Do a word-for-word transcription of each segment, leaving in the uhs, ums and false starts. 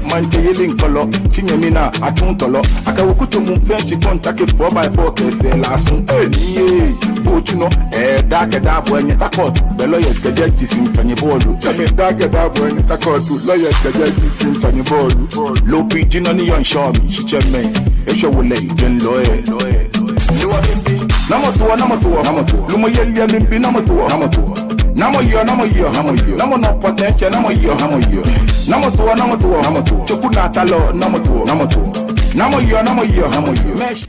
Maŋtsɛ yeli ŋkpɔlɔ, shi nyɛmi naa atsu tɔlɔ. Akɛ wɔ kutso muu fɛɛ shi kɔnta kɛ four by four kɛ sɛɛ lɛ asu. Ee, ni yɛ, bo tsu nɔ, ee, daa kɛ daa bo enyɛ ta kɔɔtu, bɛ lawyers kɛ judges miitswa nyɛ bɔɔlu. Tsɛ mi, daa kɛ daa bo enyɛ ta kɔɔtu, lawyers kɛ judges miitswa nyɛ bɔɔlu. Loo pii ji nɔ ni yɔɔ ŋshɔ mli, shitsɛmɛi, eshwɛ wɔ lɛ ijɛŋ lɔ ee. Namɔ toɔ, namɔ toɔ, namɔ toɔ. Lumɔyeli mli bi namɔ toɔ, namɔ toɔ. Namɔ yeɔ, namɔ yeɔ, namɔ yeɔ. Namɔ nɔ potential, namɔ yeɔ, namɔ yeɔ. Namɔ toɔ, namɔ toɔ, namɔ toɔ. Tsoku naa ta lɔ, namɔ toɔ, namɔ toɔ. Namɔ yeɔ, namɔ yeɔ, namɔ yeɔ.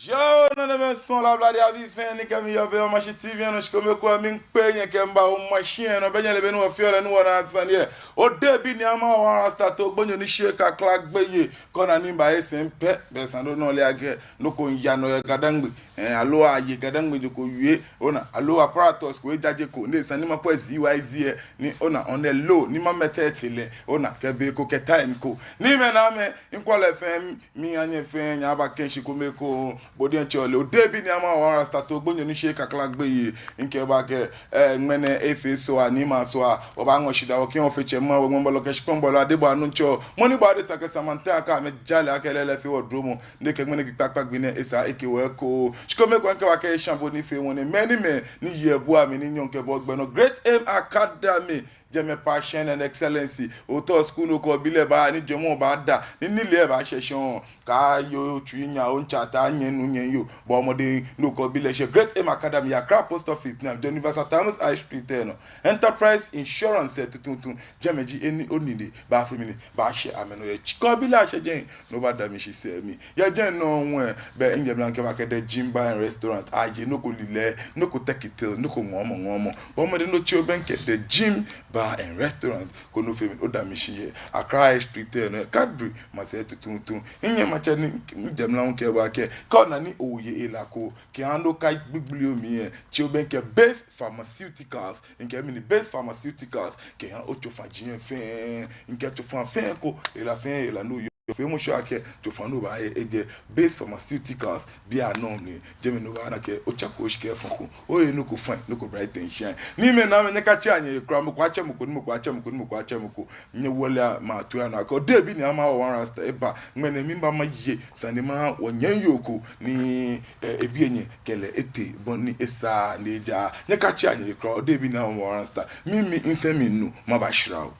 Yoo, nɔ nɛɛ mɛi sɔŋŋ lɛ ablade abii fɛɛ ni kɛ mi yɔɔ biɛ yɛ Omashi T V nɔ, shikome ekoŋŋ miikpee nyɛ kɛmiiba Omashi nɔ, bɛ nyɛle bɔ ni wɔfeɔ lɛ ni wɔnaa sane lɛ. Odehe bi ni ama wɔ Rasta to gbonyo ni sheee kakla gbeyei. Kɛ ona ni mba esɛɛ pɛ, bɛ sane nɔ lɛ akɛ nɔ ko miiya nɔ yɛ Ga-Dangme. Ee, aloo aye Ga-Dangme jio ko wie, ona, aloo apparatus ko ejaje ko, ni esa ni mapɔ Z Y Z lɛ, ni ona, on the low, ni mamɛtɛtɛ lɛ, ona, kɛ be ko kɛ time ko. Ni mɛi naa mɛi, miikwɛ lɛ fɛɛ, miiha nyɛ fɛɛ, nyɛba kɛ shi kome ekoŋŋ, bo diɛŋtsɛ ole, Odehe bi ni ama wɔ Rasta to gbonyo ni sheee kakla gbeyei, miikɛɛ bo akɛ, ee, ŋmɛnɛ efee sɔŋŋ, ni ma sɔŋŋ, wɔbaaŋɔ shidaa, wɔkɛ Ofe Tsɛ Mawu, Ŋwɛi Bɔlɔ kɛ Shikpɔŋ Bɔlɔ, Adebɔɔ Anuntsɔ, mɔ ni bɔ adesa kɛ Samantha, akɛ amɛjale akɛ lɛɛlɛŋ fɛɛ wɔdromɔ, ni kɛ ŋmɛnɛ gbi kpakpa gbi nɛɛ esa akɛ wɔkɔ. Shikome ekoŋŋ miikɛɛ bo akɛ esha bo nifeemɔ nɛɛ, mɛni mɛi ni yeɔ ebua mli ni nyɔɔŋ kɛ bo gbɛ nɔ. Great Aim Academy, jɛmɛ passion and excellency. Ootao school ni okɛ obi lɛ baa ni jɔɔmɔ baada, ni nilee baashɛ shɔŋŋ. Kaaye otsui nya, ontsɛ ata nyɛ nuu nyɛ yoo. Bɔɔ mɔdɛŋ ni okɛ obi lɛ shɛ Great Aim Academy yɛ Accra Post Office naa, John Evans Atta Mills High Street lɛ nɔ. Enterprise Insurance lɛ tuuntu. Jɛmɛ ji he ni onilee baafee mɛni, baashɛ amɛnɔ yɛ. Kɛ obi lɛ ashɛ jɛi, ni obaada mi shi sɛɛ mli. Yɛ jɛi nɔŋŋ lɛ, bɛ miijɛ mli ni mikɛɛ bo akɛ The Gym Bar and Restaurant. Aye nɔ ko lilɛi, nɔ ko tɛkitɛlɛ, nɔ ko ŋɔɔmɔ ŋɔɔmɔ. Bɔɔ mɔdɛŋ ni otsi obɛŋkɛ The Gym Bar and Restaurant, koni ofee mɛni, oda mi shi yɛ Accra High Street lɛ nɔ, Cadbury masɛi tuuntu. Minyɛŋ matsɛ ni mijɛ mli ni mikɛɛ bo akɛ, kɛ ona ni oye hela ko, kɛha ni oka gbigbli omli lɛ, tsi obɛŋkɛ Base Pharmaceuticals. Mikɛɛ mɛni, Base Pharmaceuticals, kɛha otsofaji lɛ fɛɛ, mikɛɛ tsofa fɛɛ ko, hela fɛɛ hela ni oyɔɔ, feemɔ sure akɛ tsofa ni obaaye lɛ ejɛ Base Pharmaceuticals. Bianɛ nɔŋŋ ni jɛmɛ ni obaana akɛ otsako oshi kɛ fɔŋ ko, oye nɔ ko fine, nɔ ko bright and shine. Ni mɛi naa mɛi, nyɛkatsia nyɛhe kwraa, mɔ ko atsɛ mɔ ko, ni mɔ ko atsɛ mɔ ko, ni mɔ ko atsɛ mɔ ko. Nyɛwɔle a, mato ya nɔ akɛ Odehe bi ni ama wɔ One Rasta eba. Ŋmɛnɛ miba maye sane maha wɔnyɛmi yoo ko ni, ee, ebi enyɛ kɛ lɛ etee bɔ ni esa ni eja. Nyɛkatsia nyɛhe kwraa, Odehe bi ni ama wɔ One Rasta. Mi, mi, misɛɛ mi nu, maba shira o.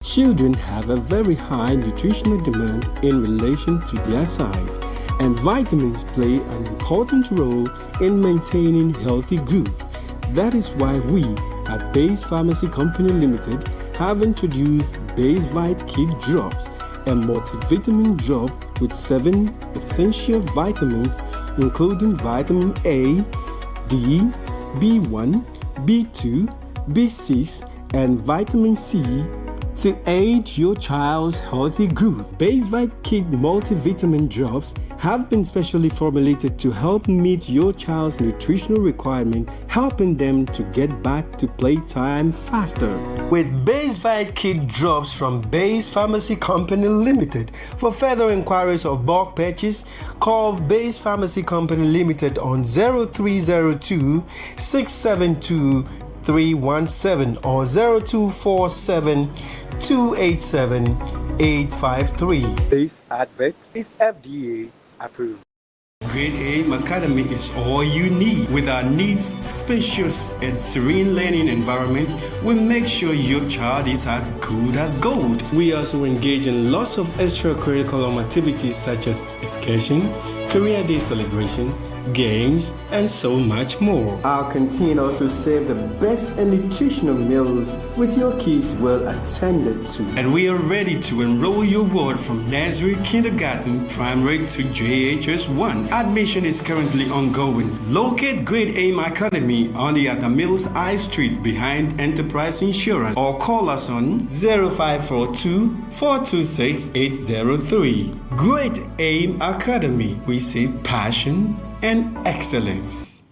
Children have a very high nutritional demand in relation to their size, and vitamins play an important role in maintaining healthy growth. That is why we at Base Pharmacy Company Limited have introduced Basevite Kid Drops, a multivitamin drop with seven essential vitamins, including vitamin A, D, B one, B two, B six, and vitamin C to aid your child's healthy growth. Basevite Kid Multivitamin Drops have been specially formulated to help meet your child's nutritional requirements, helping them to get back to playtime faster. With Basevite Kid Drops from Base Pharmacy Company Limited, for further inquiries of bulk purchase, call Base Pharmacy Company Limited on zero three zero two, six seven two, three one seven or zero two four seven, two eight seven, eight five three. This advert is F D A approved. Great Aim Academy is all you need. With our neat, spacious, and serene learning environment, we make sure your child is as good as gold. We also engage in lots of extracurriculum activities such as excursion, career day celebrations, games, and so much more. Our canteen also serve the best and nutritional meals with your kids well attended to. And we are ready to enroll your ward from nursery, kindergarten, primary to J H S one. Admission is currently ongoing. Locate Great Aim Academy on the Atta Mills High Street behind Enterprise Insurance or call us on zero five four two, four two six, eight zero three. Great Aim Academy, we see passion and excellence.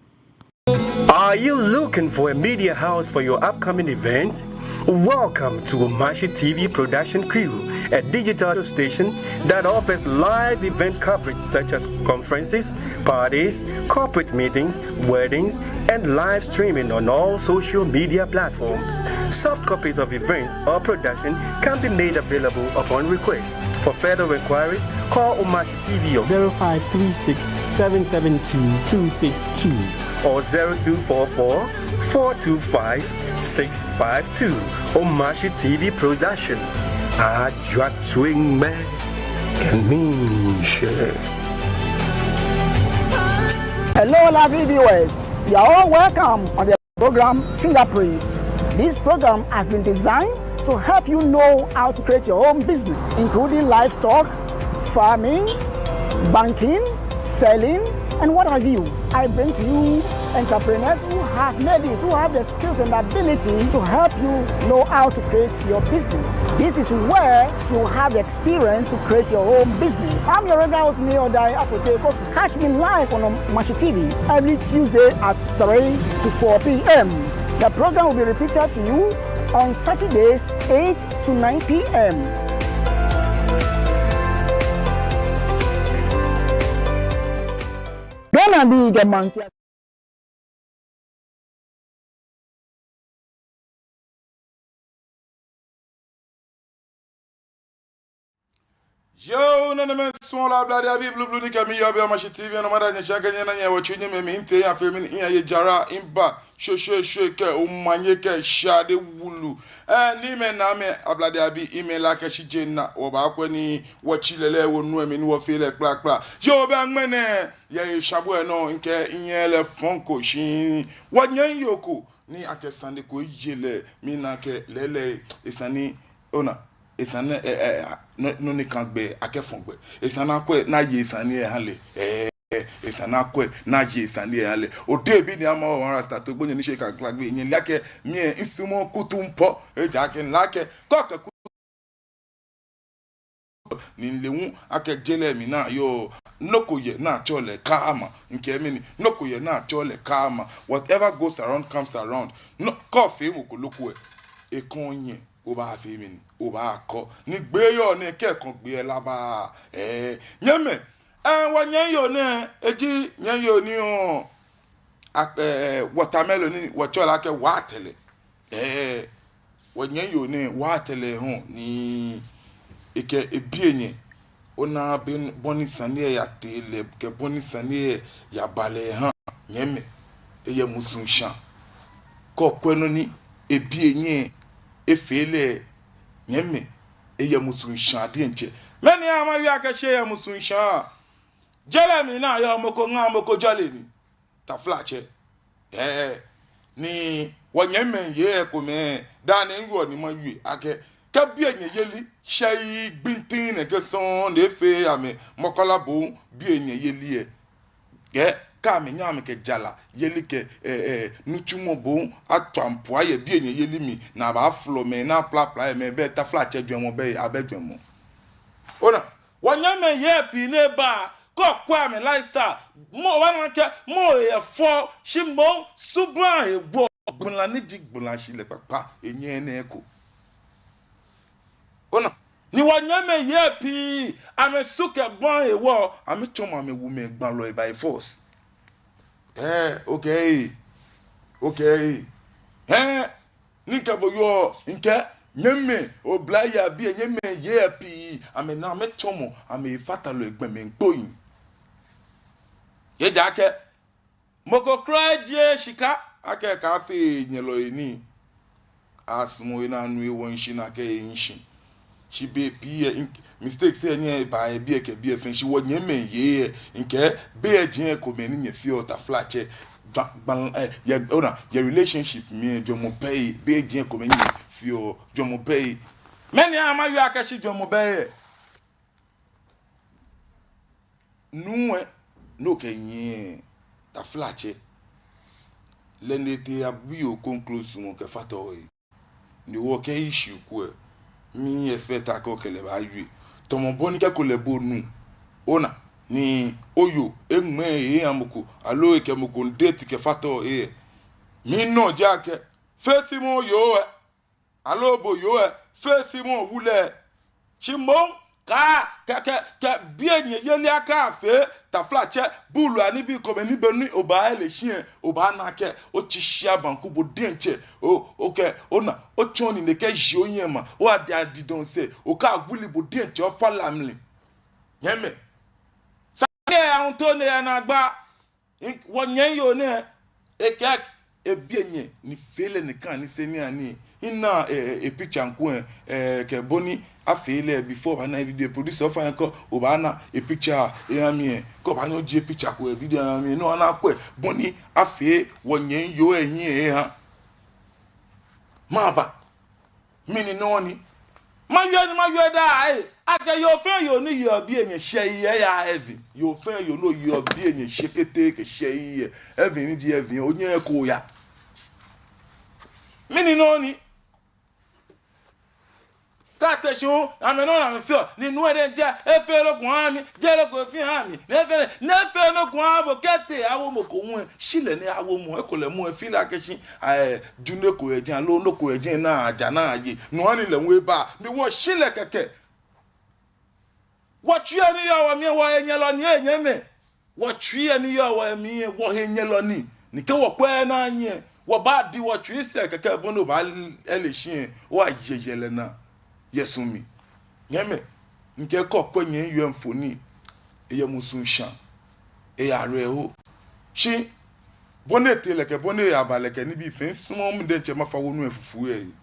Are you looking for a media house for your upcoming events? Welcome to Omashi T V production crew, a digital station that offers live event coverage such as conferences, parties, corporate meetings, weddings, and live streaming on all social media platforms. Soft copies of events or production can be made available upon request. For further inquiries, call Omashi T V on zero five three six, seven seven two, two six two or zero two four four, four two five, six five two. Omashi T V production. Ajwa twin me kaminshe. Hello, lovely viewers. You are all welcome on the program Fingerprints. This program has been designed to help you know how to create your own business, including livestock, farming, banking, selling, and what have you. I bring to you entrepreneurs who have made it, who have the skills and ability to help you know how to create your business. This is where you have the experience to create your own business. I'm your regular host, Nii Odai Afotey Kofi. Catch me live on Omashi T V every Tuesday at three to four p.m. The program will be repeated to you on Saturdays, eight to nine p.m. Ghana bii kɛ maŋtiase. Yoo, nɛnɛmɛi suɔlɔi, Ablade abii blublu ni kɛ mi yɔɔ biɛ Omashi T V nɔ, mada nyɛ shi akɛ nyɛna nyɛwɔ tsu nyɛmɛi, miitee nyɛ fɛɛ mli ni miiya jara miba shweshweeshwe kɛ omanye kɛ shade wulu. Ɛɛ, niimɛi naamɛi, Ablade abii, miimɛi, like shi je na wɔbaakwɛ ni wɔtsi lɛlɛ wɔnu emli ni wɔfee lɛ kplakpla. Yoo, bɛ ŋmɛnɛ yɛ eshabu lɛ nɔ, mikɛ minyɛ lɛ fɔŋ ko shi wɔnyɛmi yoo ko ni akɛ sane ko eye lɛ, mina akɛ lɛɛlɛŋ esani, ona, esani, ɛ, ɛ, a, nɔ, nɔ ni kã gbɛ akɛfɔ̃ gbɛ. Esani akwɛ ni aye esane lɛ aha lɛ. Ɛɛ, esani akwɛ ni aye esane lɛ aha lɛ. Odehe bi ni ama wɔ Rasta to gbonyo ni shi ka kla gbe nyɛ lɛ akɛ mi lɛ misumɔɔɔ kutumpɔɔ. Ejaakɛ mile akɛ kɛ okɛ kutu ni mile hu akɛ je lɛ mli naa yɔɔ, nɔ ko yɛ ni atsɛɔ lɛ karma. Mikɛɛ mɛni? Nɔ ko yɛ ni atsɛɔ lɛ karma. Whatever goes around comes around. Nɔ, kɛ ofee mɔ ko nɔ ko lɛ, ekɔŋ nyɛ, obaafee mɛni? Obaakɔ. Ni gbi yɔɔ ni kɛ ekɔŋ gbi lɛ, la baa. Ɛɛ, nyɛmɛi, ɛɛ, wɔnyɛmi yoo nɛɛ, eji nyɛmi yoo ni, ɔ, a, ɛɛ, watermelon ni wɔtsɛɔ lɛ akɛ waatɛlɛ. Ɛɛ, wɔnyɛmi yoo nɛɛ, waatɛlɛ hu ni ekɛ ebi enyɛ. Ona bɔ ni sane lɛ yatee lɛ, kɛ bɔ ni sane lɛ yaba lɛ ha, nyɛmɛi. Eyɛ musuŋshãa. Kɛ okwɛ nɔ ni ebi enyɛ efee lɛ, nyɛmɛi, eyɛ musuŋshãa diɛŋtsɛ. Mɛni hewɔ mawie akɛ shi eyɛ musuŋshãa? Je lɛ mli naa yɔɔ, mɔ ko ŋa, mɔ ko jɔle ni. Taflatsɛ. Ɛɛ, ni wɔnyɛmimɛi yei komɛi, daa nɛɛ miwieɔ ni mawie akɛ, kɛ bienyɛyeli shɛɛɛ gbi ntin nɛkɛ sɔŋŋ ni efee amɛ mɔkɔla bo bienyɛyeli lɛ, kɛ, kɛ amɛnyɛ amɛkɛ jarayeli kɛ, ɛɛ, ɛɛ, nitsumɔ bo atswa mpo ayɛ bienyɛyeli mli, ni abaaflɔ mɛi ni aplapla yɛ mɛi, bɛ taflatsɛ jwɛŋmɔ bɛ, abɛ jwɛŋmɔ. Ona, wɔnyɛmimɛi yei pii ni ba, kɛ okwɛ amɛ lifestyle, mɔ obaana akɛ mɔ lɛ yɛ fɛo, shi moŋ subaŋ hewɔ gbala ni ji gbalashihilɛ kpakpa enyɛɛɛ eko. Ona, ni wɔnyɛmimɛi yei pii, amɛsu kɛ baŋ hewɔ, amɛtsɔmɔ amɛwumɛi gbalɔi by force. Ɛɛ, okay. Okay. Ɛɛ, ni kɛ bo yɔɔ, mikɛɛ, nyɛmɛi, oblayei abii, nyɛmɛi yei pii, amɛnaa amɛtsɔmɔ amɛfatalɔi gbɔmɛi kpoi. Ejaakɛ mɔ ko kwraa ejieee shika akɛ ekaafee enyɛlɔi nii. Asumɔɔ ena nu ewo nshi naa kɛ enshi. Shi bei pii lɛ, in-, mistakes lɛ nyɛbaa yɛ biɛ kɛ biɛ fɛɛ, shi wɔnyɛmimɛi yei lɛ, mikɛɛ, bei lɛ jeee ekomɛi ni nyɛfeɔ taflatsɛ. Gba-, gba-, ɛɛ, yɛ, ona, yɛ relationship mli lɛ jwɛŋmɔ bɛ he, bei lɛ jeee ekomɛi ni nyɛfeɔ, jwɛŋmɔ bɛ he. Mɛni hewɔ mawie akɛ shi jwɛŋmɔ bɛ he? Nuu lɛ, no kɛ nyɛ, taflatsɛ. Lɛ ni etee eyabi yoo kroko sumɔɔ kɛfata ohe. Ni wɔkɛ issue ko lɛ, mi expect akɛ okɛ lɛ baawie. Tamɔ bɔ ni kɛ ekolɛ bo nuu, ona, ni oyoo eŋmɛɛ ehe eha mɔ ko, aloo ekɛ mɔ ko date kɛfata ohe lɛ, Minɔ ji akɛ, fɛɛ shi mɔ yoo lɛ, aloo bo yoo lɛ, fɛɛ shi mɔ wu lɛ. Shi moŋ, kɛ, kɛ, kɛ, kɛ biɛ nyɛ yeli akafee, taflatsɛ, buulu anibii komɛi ni be ni obaale shi lɛ, obaana akɛ, otsi shia banku bo diɛŋtsɛ, o, okɛ, ona, otsɔ nii nɛɛ kɛji ohiɛ ma, oadi adidɔŋ sɛɛ, okaguli bo diɛŋtsɛ ofa lamli. Nyɛmɛi. Sane lɛ ahuntoo nɛɛ ya naagba. Wɔnyɛmi yoo nɛɛ, ekɛɛ ebiɛ nyɛ ni fee lɛ nɛkɛ nii sɛɛ ni ani. Mina e, e, e picture ŋkwɛ, e, kɛ bɔ ni afee lɛ before obaana video producer ofainɛ kɛ obaana e picture eha mi lɛ, kɛ obaanyɛ oji e picture ko e video eha mi lɛ, no ana kwɛ bɔ ni afee wɔnyɛmi yoo lɛ hiɛ eha. Maba. Mɛni nɔ ni? Mawie ni mawie daa, ee. Akɛ yoo fɛɛ yoo ni yeɔ biɛ nyɛ shɛ yi lɛ, eya heaven. Yoo fɛɛ yoo ni yeɔ biɛ nyɛ shɛ kɛtee kɛshɛ yi lɛ, heaven ni ji heaven, onyɛɛɛ oya. Mɛni nɔ ni? Kɛ ate shi hu, amɛ nɔ ni amɛfeɔ, ni nuu lɛ diɛŋtsɛ, efee nɔ ko eha mi, jeee nɔ ko efee eha mi, ni efee, ni efee nɔ ko eha bo kɛtee awo mɔ ko hu lɛ, shi lɛ ni awo mɔ, ekolɛ mɔ lɛ efee lɛ akɛ shi, ee, ju nɔ ko yɛ jɛi, aloo nɔ ko yɛ jɛi ni aja ni aye, no hewɔ ni lɛ hu eba, ni wɔshi lɛ kɛkɛ. Wɔtsui lɛ ni yɔɔ wɔmli lɛ, wɔhenyɛlɔ ni, ee nyɛmɛi. Wɔtsui lɛ ni yɔɔ wɔmli lɛ, wɔhenyɛlɔ ni. Ni kɛ wɔkwɛ ni anyiɛ, wɔbaadi wɔtsui sɛɛ kɛkɛ bɔ ni obaale shi lɛ, wɔyeyeee lɛ naa yɛ su mli. Nyɛmɛi, mikɛɛ kɛ okwɛ nyɛmi yoo lɛ mfoniri, eyɛ musu shaŋ, eyɛ awerɛho. Shi bɔ ni etee lɛ kɛ bɔ ni eyaba lɛ kɛ nibii fɛɛ, misumɔɔɔ mi diɛŋtsɛ mafa wonu lɛ fufui lɛ he.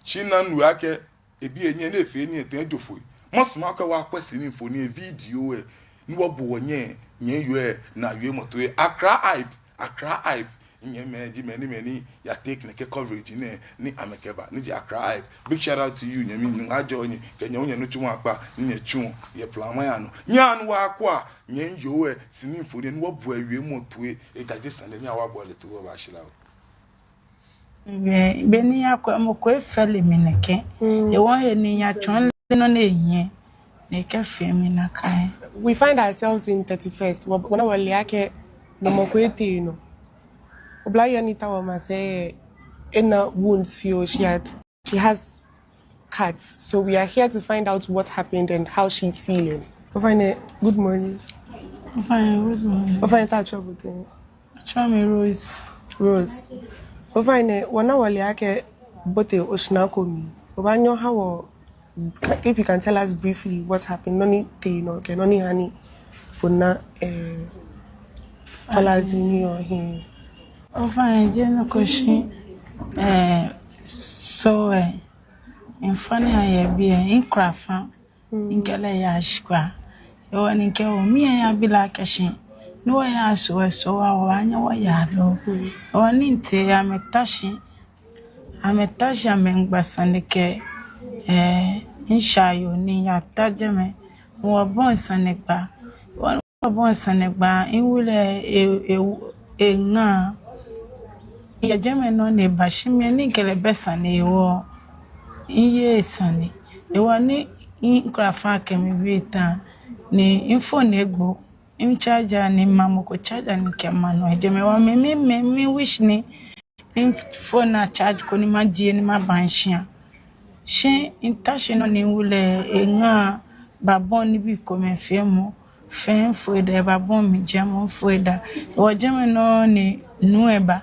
Shi mina nuu lɛ akɛ ebiɛ nyɛ ni efee nii lɛ tɛŋŋ ejo foi. Masumɔ akɛ wɔkwɛ sini mfoniri lɛ, video lɛ, ni wɔbo wɔnyɛ, nyɛmi yoo lɛ naa wiemɔ toi. Accra Hype, Accra Hype. Nyɛmɛi ji mɛi ni, mɛi ni ya take nɛkɛ coverage nɛɛ ni amɛkɛba, ni ji Accra Hype. Big shout out to you, nyɛmi, Nyɔŋmɔ ajɔɔ nyɛ, kɛ nyɛ hu nyɛnitsumɔ akpa, ni nyɛtsuɔ yɛ plama ya nɔ. Nyɛhaa ni wɔkwɛa nyɛmi yoo lɛ sini mfoniri lɛ, ni wɔboa ewiemɔ toi, ejaje sane lɛ, nyɛhaa wɔboa lɛ toi, wɔbaashi lɛ oo. Be, be ni miyakwɛ mɔ ko efee lɛ mi nɛkɛ. Mm. Ehewɔ he ni miyatsɔɔ lɛ nɔ ni ehiɛ, ni ekɛfee mi nakai. We find ourselves in thirty-first. Wɔ, wɔna wɔle akɛ nɔmɔ ko etee nɔ. Oblayoo ni ta wɔmasɛi lɛ ena wounds fioo, she had, she has cuts. So we are here to find out what happened and how she's feeling. Ofainɛ, good morning. Ofainɛ, good morning. Ofainɛ, te atsɛɔ bo tɛŋŋ? Atsɛɔ mi Rose. Rose. Ofainɛ, wɔna wɔle akɛ obote oshara ko mli. Obaanyɛ oha wɔ, if you can tell us briefly what happened, nɔ ni tee nɔ, kɛ nɔ ni hani ona, eh, fala di ni yɔɔ ohiɛ. Ofainɛ, jeee nɔ ko shi, eh, so, eh, mifo ni aya biɛ, mikura fã. Mm. Mikɛ lɛ yaa shikwa. Ehewɔ ni mikɛɛ oo, miyabi lɛ akɛ shi, ni wɔya so, eh, so wa, wɔbaanyɛ wɔya lo. Mm. Ehewɔ ni mitee, amɛta shi. Amɛta shi, amɛmiigba sane kɛ, eh, mishaayoo ni yata jɛmɛ. Wɔbɔi sanegbaa. Wɔbɔi sanegbaa, miwu lɛ e, e, eŋa. Miyɛ jɛmɛ nɔŋŋ ni eba shi mi ni mikɛ lɛ bɛ sane hewɔ, miyeee sane. Ehewɔ ni mikura fã kɛ mibi ta, ni mifon lɛ egbo. Micharge ni mimamɔ ko charge ni mikɛma nɔ. Jɛmɛ hewɔ mi, mi, mi, mi wish ni mifon lɛ acharge koni majie ni maba mishia. Shi mita shi nɔŋŋ ni miwu lɛ eŋa babɔi nibii komɛi feemɔ. Fɛɛ mifooo daa, ebabɔi mi jɛmɔ, mifooo daa. Ehewɔ jɛmɛ nɔŋŋ ni nuu lɛ ba,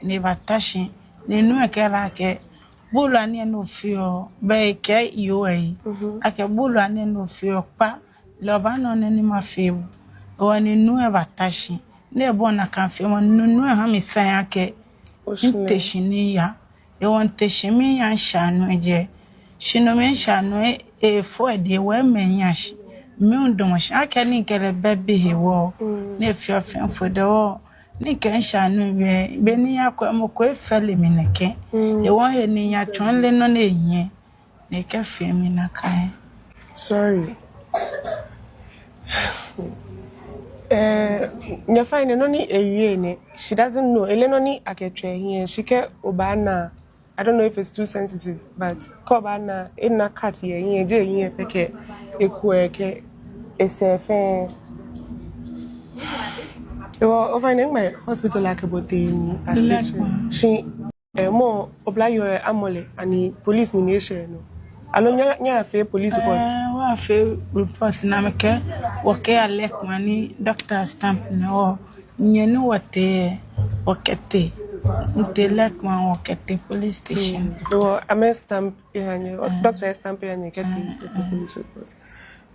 ni ebata shi. Ni nuu lɛ kɛɛ lɛ akɛ, buulu anii ni ofeɔ, bɛ ekɛɛ yoo lɛ. Mhm. Akɛ buulu anii ni ofeɔ kpa. Lɛ obaana nɔ ni mafee bo. Ehewɔ ni nuu lɛ bata shi. Ni ebɔi nakai feemɔ, ni nuu lɛ ha mi sign akɛ, oshi lɛ, mite shi ni miya. Ehewɔ mite shi miya, mishaanuu lɛ jɛ. Shi no mli mishaanuu lɛ, efo edɛŋ, ehewɔ emɛ miya shi. Mi hu midamɔ shi akɛ ni mikɛ lɛ bɛ biɛ hewɔ. Mm. Ni efeɔ fɛɛ mifooo daa hewɔ. Ni mikɛ mishaanuu lɛ, be ni miyakwɛ mɔ ko efee lɛ mi nɛkɛ. Mm. Ehewɔ he ni miyatsɔɔ lɛ nɔ ni ehiɛ, ni ekɛfee mi nakai. Sorry. Eh, nyɛfainɛ, nɔ ni ewie nɛ, she doesn't know. Eleee nɔ ni akɛtswa ehiɛ. Shi kɛ obaana, I don't know if it's too sensitive, but kɛ obaana, ena cut yɛ ehiɛ, jeee ehiɛ pɛ, kɛ ekuɛ, kɛ esɛɛ fɛɛ. Ewa, ofainɛ, ngba hospital akɛ bo tee ni a stitch. Shi, eh, mɔ oblayoo lɛ amɔ lɛ, ani police nine eshɛ nɔ? Aloo nyɛ, nyɛyafee police report? Eh, wɔyafee report ni amɛkɛɛ, wɔkɛya lɛ kɛma ni doctor stamp nɔ, nyɛ ni wɔtee, wɔkɛtee, mitee lɛ kɛma wɔkɛtee police station. Ewa, amɛ stamp eha nyɛ, doctor stamp eha nyɛ kɛtee police report.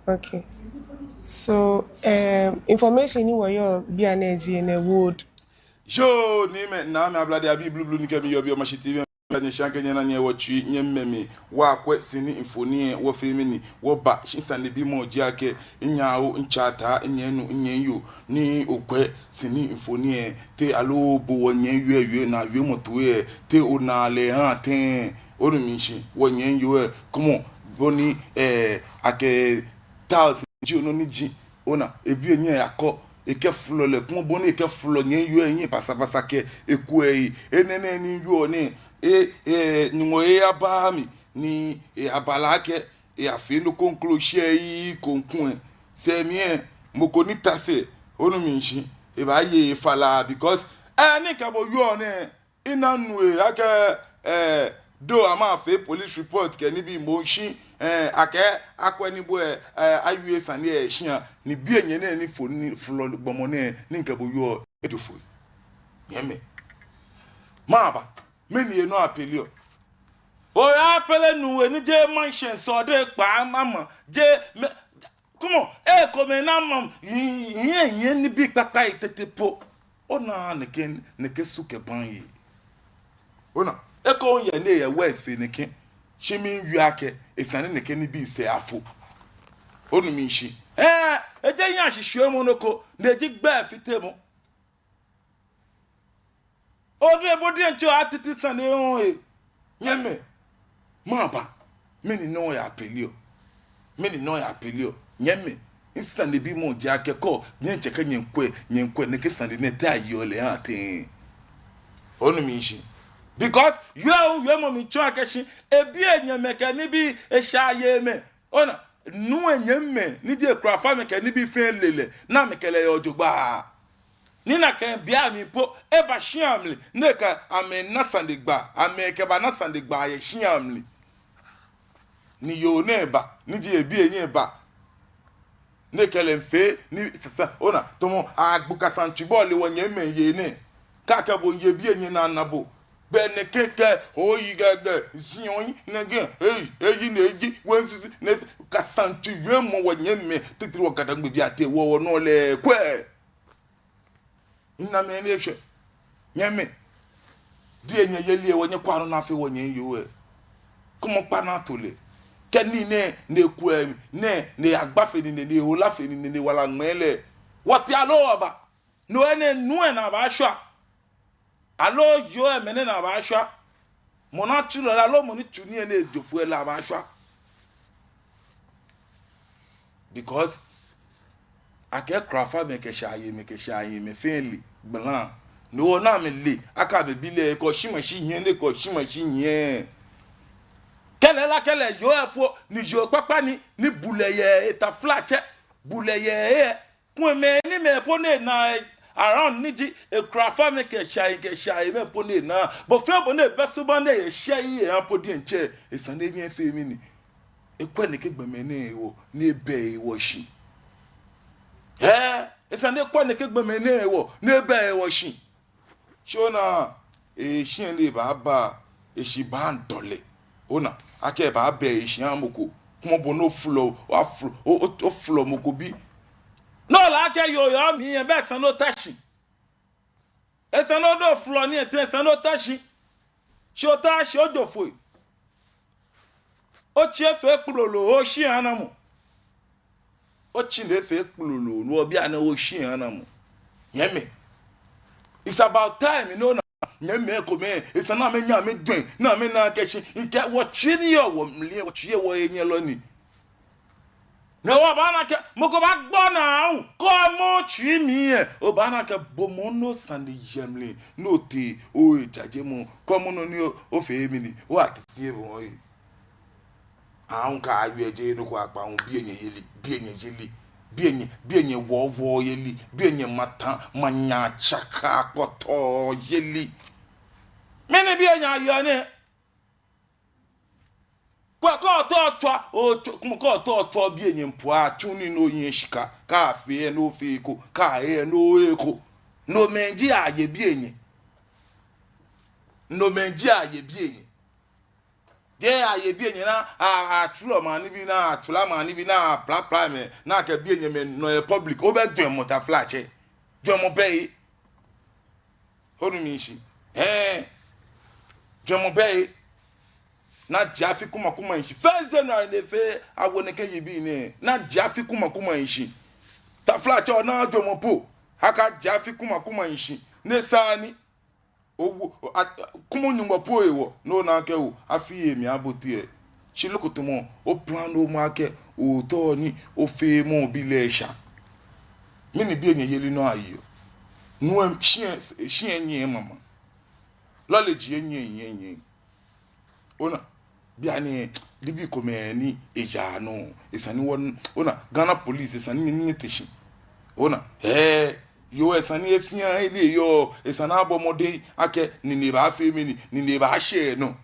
Okay. So, um, information ni wɔyɔɔ bianɛ ji enɛ, word. Yoo, niimɛi, naamɛi, ablade abii blublu ni kɛ mi yɔɔ biɛ, Omashi T V, nyɛsɛɛ akɛ nyɛna nyɛ wɔtsui, nyɛmɛi, wɔkwɛ sini mfoniri lɛ, wɔfee mɛni, wɔba, shi sanebimɔ ji akɛ, nyɛ oo, ntsɛ Ataa, nyɛ nuu, nyɛ yoo, ni okwɛ sini mfoniri lɛ, te aloo bo wɔnyɛmi yoo lɛ, yoo lɛ, naa wiemɔ toi lɛ, te ona lɛ ha tɛŋŋ? Onu mishishi, wɔnyɛmi yoo lɛ, kwɛmɔ bɔ ni, eh, akɛ tiles ji, onɔ ni eji, ona, ebiɛ nyɛ yakɔ, ekɛfolɔ lɛ, kwɛmɔ bɔ ni ekɛfolɔ nyɛmi yoo lɛ hiɛ basabasa kɛ eku lɛ yi. Enɛ nɛɛ ni yoo nɛɛ, e, e, Nyɔŋmɔ eyaba mi, ni eyaba lɛ akɛ, eyafee nɔ ko ŋklo shi eyi ko ŋkɔ lɛ. Sɛɛ mli lɛ, mɔ ko ni ta sɛɛ, onu mishishi, ebaaye falaa, because, eh, ni kɛ bo yoo nɛɛ, ina nuu lɛ akɛ, eh, do amɛyafee police report kɛ nibii moŋ shi, eh, akɛ akwɛ ni bo lɛ, eh, awie sane lɛ yɛ shia, ni biɛ nyɛ nɛɛ ni fo ni folɔ gbɔmɔ nɛɛ ni kɛ bo yoo lɛ ejo foi. Nyɛmɛi. Maba, mɛni hewɔ ni oyapeleɔ? Oyapele nuu lɛ ni jeee mansion sɔɔ de kpa mama, jeee mɛ, kwɛmɔ, ekomɛi ni amɛyɛ, yɛ, yɛ nibii kpakpai tete po. Ona nɛkɛ, nɛkɛ su kɛ baŋ yɛ. Ona, eko yɛ ni eyɛ West fe nɛkɛ. Shi miiwie akɛ, esa ni nɛkɛ nibii sɛɛ afo. Onu mishishi. Eh, ejeee yɛ shishwiemɔ nɔ ko, ni eji gbɛ fitemɔ. Ode bo diɛŋtsɛ oyaatiti sane lɛ hu ee. Nyɛmɛi, maba, mɛni hewɔ ni oyapeleɔ? Mɛni hewɔ ni oyapeleɔ? Nyɛmɛi, misanebimɔ ji akɛ kɔ, nyɛtsɛ kɛ nyɛkwɛ, nyɛkwɛ nɛkɛ sane nɛɛ te ayeɔ lɛ ha tɛŋŋ. Onu mishishi. Because yoo lɛ hu wiemɔ miitsɔɔ akɛ shi, ebiɛ nyɛmɛi kɛ nibii, eshaayeimɛi. Ona, nuu lɛ nyɛmimɛi, ni ji ekurafa mɛi kɛ nibii fɛɛ le lɛ, ni amɛkɛ lɛ yɔɔ jogbaŋŋ. Ni nakai bei amli po, eba shia mli, ni ekɛ amɛ na sanegbaa, amɛkɛba na sanegbaa yɛ shia mli. Ni yoo nɛɛ ba, ni ji ebiɛ nyɛ ba. Ni ekɛ lɛ miifee, ni sasa, ona, tamɔ, agbo kasaŋtsi bɔ ni wɔnyɛmimɛi yɛ nɛɛ. Kɛ akɛ bo miiye biɛ nyɛ naa na bo. Be nɛkɛ kɛ, oyi gɛgɛ, ziɔŋ, nɛgɛ, eyi, eyi, nɛji, wɛnsisi, nɛ, kasaŋtsi wiemɔ wɔnyɛmimɛi, titri wɔ Ga-Dangme biɛ ateŋ wɔ, wɔnɔ lɛ, kwɛ. Ina mɛi ni eshwɛ. Nyɛmɛi. Biɛ nyɛyeli lɛ, wɔnyɛ kwɛ nɔ ni afee wɔnyɛmi yoo lɛ. Kwɛmɔ kpa ni ato lɛ. Kɛ nii nɛɛ, nɛɛ kwɛ, nɛɛ, nɛɛ agba fe nii nɛɛ, nɛɛ hola fe nii nɛɛ, nɛɛ wala ŋmɛɛ lɛ. Wɔtee aloo wɔba. No hewɔ nɛɛ nuu lɛ naa baashwa. Aloo yoo lɛ mɛnɛ naa baashwa. Mɔ ni atsu lɛ, aloo mɔ ni tsu nii lɛ ni ejo foi lɛ baashwa. Because akɛ kurafa mɛi kɛ shaayeimɛi kɛ shaahiɛmɛi fɛɛ le gbala. No hewɔ ni amɛle akɛ amɛbi lɛ kɔ shi ma shi hiɛ, ni kɔ shi ma shi hiɛ. Kɛlɛ la kɛlɛ yoo lɛ po ni yoo kpakpa ni, ni bulɛ yɛ etaflatsɛ, bulɛ yɛ eyɛ. Kwɛ mɛi ni mɛi po ni naa around ni ji ekurafa mɛi kɛ shaayimɛi kɛ shaahiɛmɛi po ni naa. Bɔ fɛɛ bɔ ni ebɛ subaŋ ni eyɛ shia lɛ eha po diɛŋtsɛ. Esa ni enyɛ efee mɛni? Ekwɛ nɛkɛ gbɔmɛi nɛɛ hewɔ ni ebɛ hewɔ shi. Ɛɛ, esa ni ekwɛ nɛkɛ gbɔmɛi nɛɛ hewɔ ni ebɛ hewɔ shi. Shi ona, eshi ni ebaaba, eshi baadɔlɛ. Ona, akɛ ebaabɛ eshi aha mɔ ko. Kwɛmɔ bɔ ni oflɔ, oflɔ, o, o, oflɔ mɔ ko bi. No lɛ akɛ yoo yɔɔ mli lɛ, belɛ esa ni ota shi. Esa ni odo oflɔ ni etɛ, esa ni ota shi. Shi ota shi ojo foi. Otsi efee kplolo, oshi eha namɔ? Otsi nɛɛ efee kplolo, no hewɔ bianɛ oshi eha namɔ? Nyɛmɛi. It's about time, you know, na, nyɛmɛi komɛi, esa ni amɛnyɛ amɛjwɛŋ, ni amɛna akɛ shi, mikɛɛ wɔtsui ni yɔɔ wɔmli lɛ, wɔtsui lɛ wɔhenyɛlɔ ni. No hewɔ obaana akɛ, mɔ ko baagbo naa aahu, kɛ omɔ otsui mli lɛ, obaana akɛ bo moŋ ni osane yɛ mli, ni otee, ohe jajemɔ, kwɛmɔ nɔ ni o, ofee mɛni, o activity bɔ oye. Aahu kɛ awie jeee nɔ ko akpa aahu, biɛ nyɛyeli, biɛ nyɛyeli. Biɛ nyɛ, biɛ nyɛ wɔwɔyeli, biɛ nyɛ mata, manya tsaka kpɔtɔyeli. Mɛni biɛ nyɛ ayɔɔ nɛɛ? Kwɛ, kɛ otee otswa, otswa, kwɛmɔ, kɛ otee otswa biɛ nyɛ po, atsu nii ni onyɛ shika, kaafee ni ofee eko, kaaye ni oye eko. Nomɛi ji aye biɛ nyɛ. Nomɛi ji aye biɛ nyɛ. Jeee aye biɛ nyɛ ni a, a, atsulɔ maŋ nibii ni, atsula maŋ nibii ni, aplapla amɛ, ni akɛ biɛ nyɛmɛi nɔ yɛ public, obɛ jwɛŋmɔ taflatsɛ. Jwɛŋmɔ bɛ he. Onu mi shishi. Hɛɛ. Jwɛŋmɔ bɛ he. Ni aje afi kuma kuma shishi. First January ni efee awo nɛkɛ yibii nɛɛ. Ni aje afi kuma kuma shishi. Taflatsɛ, ona jwɛŋmɔ po. Akɛ aje afi kuma kuma shishi. Ni esa ni owo, a, kuma Nyɔŋmɔ po hewɔ, ni ona akɛ oo, afi lɛ mli abote lɛ. Shi loko tamɔ, oplan omɔ akɛ, ootao ni ofee mɔ bi lɛ esha. Mɛni biɛ nyɛ yeli nɔ ayeɔ? Nu lɛ, shi lɛ, shi lɛ nyiɛ mama. Lɔle ji lɛ nyiɛ, nyiɛ, nyiɛ. Ona, bianɛ, nibii komɛi ni eyaa nɔ, esa ni wɔ, ona, Ghana police, esa ni nyɛ, nyɛte shi. Ona, hɛɛ, yoo, esa ni he fɛɛ he ni eyɔɔ, esa ni abɔ mɔdɛŋ akɛ nine baafee mɛni, nine baashɛ enɔ.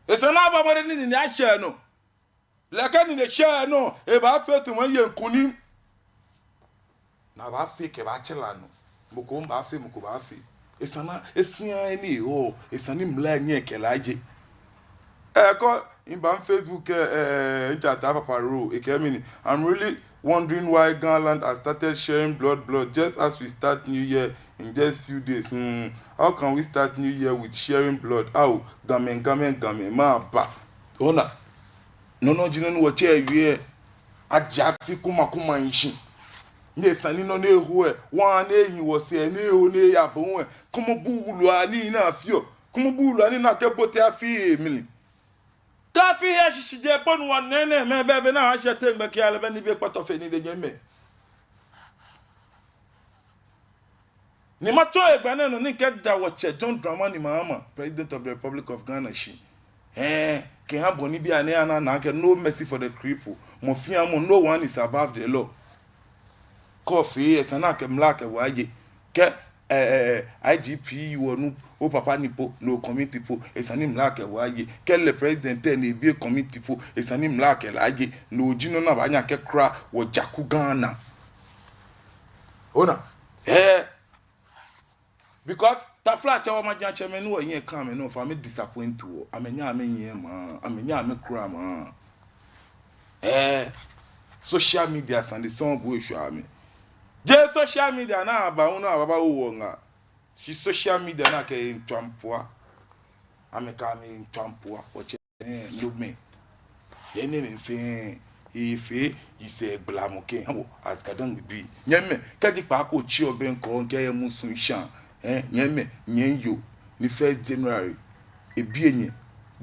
Esa ni abɔ mɔdɛŋ ni nine ashɛ enɔ. Lɛ kɛ nine shɛ enɔ, ebaafee tamɔ eye kunim. Ni abaafee kɛbaatsɛ lɛ anɔ. Mɔ ko baafee, mɔ ko baafee. Esa ni he fɛɛ he ni eyɔɔ, esa ni mla lɛ nyɛ kɛ lɛ aye. Ɛɛ, kɛ miba Facebook, ɛɛ, ɛɛ, michat Papa Ro, ekɛɛ mɛni, "I'm really wondering why Ga land has started sharing blood, blood, just as we start new year in just few days. Hmm, how can we start new year with sharing blood? Ao, Gamɛi, Gamɛi, Gamɛi, mɛɛba?" Ona, nɔ nɔŋŋ ji nɔ ni wɔtsɛ ewie, aje afi kuma kuma shishi. Ni esa ni nɔ ni eho lɛ, wɔnaa ni ehi wɔsɛɛ, ni eho ni eya bɔ wɛ. Kwɛmɔ buulu anii ni afeɔ. Kwɛmɔ buulu anii ni akɛbote afi lɛ mli. Kɛ afi lɛ shishijee po ni wɔnɛɛ nɛɛ, mɛɛ be ni ashɛ teŋ gbɛ kɛya lɛ, bɛ nibii kpɔtɔɔ fɛɛ ni de nyɛmɛi. Ni matsɔ hegbɛ nɛɛ nɔ ni mikɛda wɔtsɛ John Dramani Mahama, President of the Republic of Ghana shi. Ɛɛ, kɛha bɔ ni bianɛ ana, ana akɛ no mercy for the cripple. Mɔ fɛɛ mɔ, no one is above the law. Kɛ ofee, esa ni akɛ mla kɛ bo aye. Kɛ, ɛɛ, ɛɛ, ɛɛ, I G P wɔ nu, opapa ni po, ni ocommit po, esa ni mla kɛ bo aye. Kɛ lɛ president lɛ ni ebi commit po, esa ni mla kɛ lɛ aye. No ji nɔ ni abaanyɛ akɛkura wɔjaku Ghana. Ona, ɛɛ, because taflatsɛ, wɔmajiatsɛmɛi ni wɔyɛ Ga mli nɔ, fɛɛ amɛ disappoint wɔ. Amɛnyɛɛɛ amɛnyiɛ maŋ, amɛnyɛɛɛ amɛkura maŋ. Ɛɛ, social media sane sɔŋŋ gu eshwɛ amɛ. Jeee social media ni abaawo, ni abaaba wo wɔ ŋaa. Shi social media ni akɛ ntwampua. Amɛkɛ amɛ ntwampua, wɔtsɛ Ɛɛ, nyɛmɛi. Yɛ nɛɛ mli fɛɛ, efee yisɛɛ gbalamɔ kɛ, hã wɔ, as Ga-Dangme bii. Nyɛmɛi, kɛji kpaako tsi obɛŋkɛ, kɛ yɛ musu shaa. Ɛɛ, nyɛmɛi, nyɛyoo, ni first January, ebiɛ nyɛ,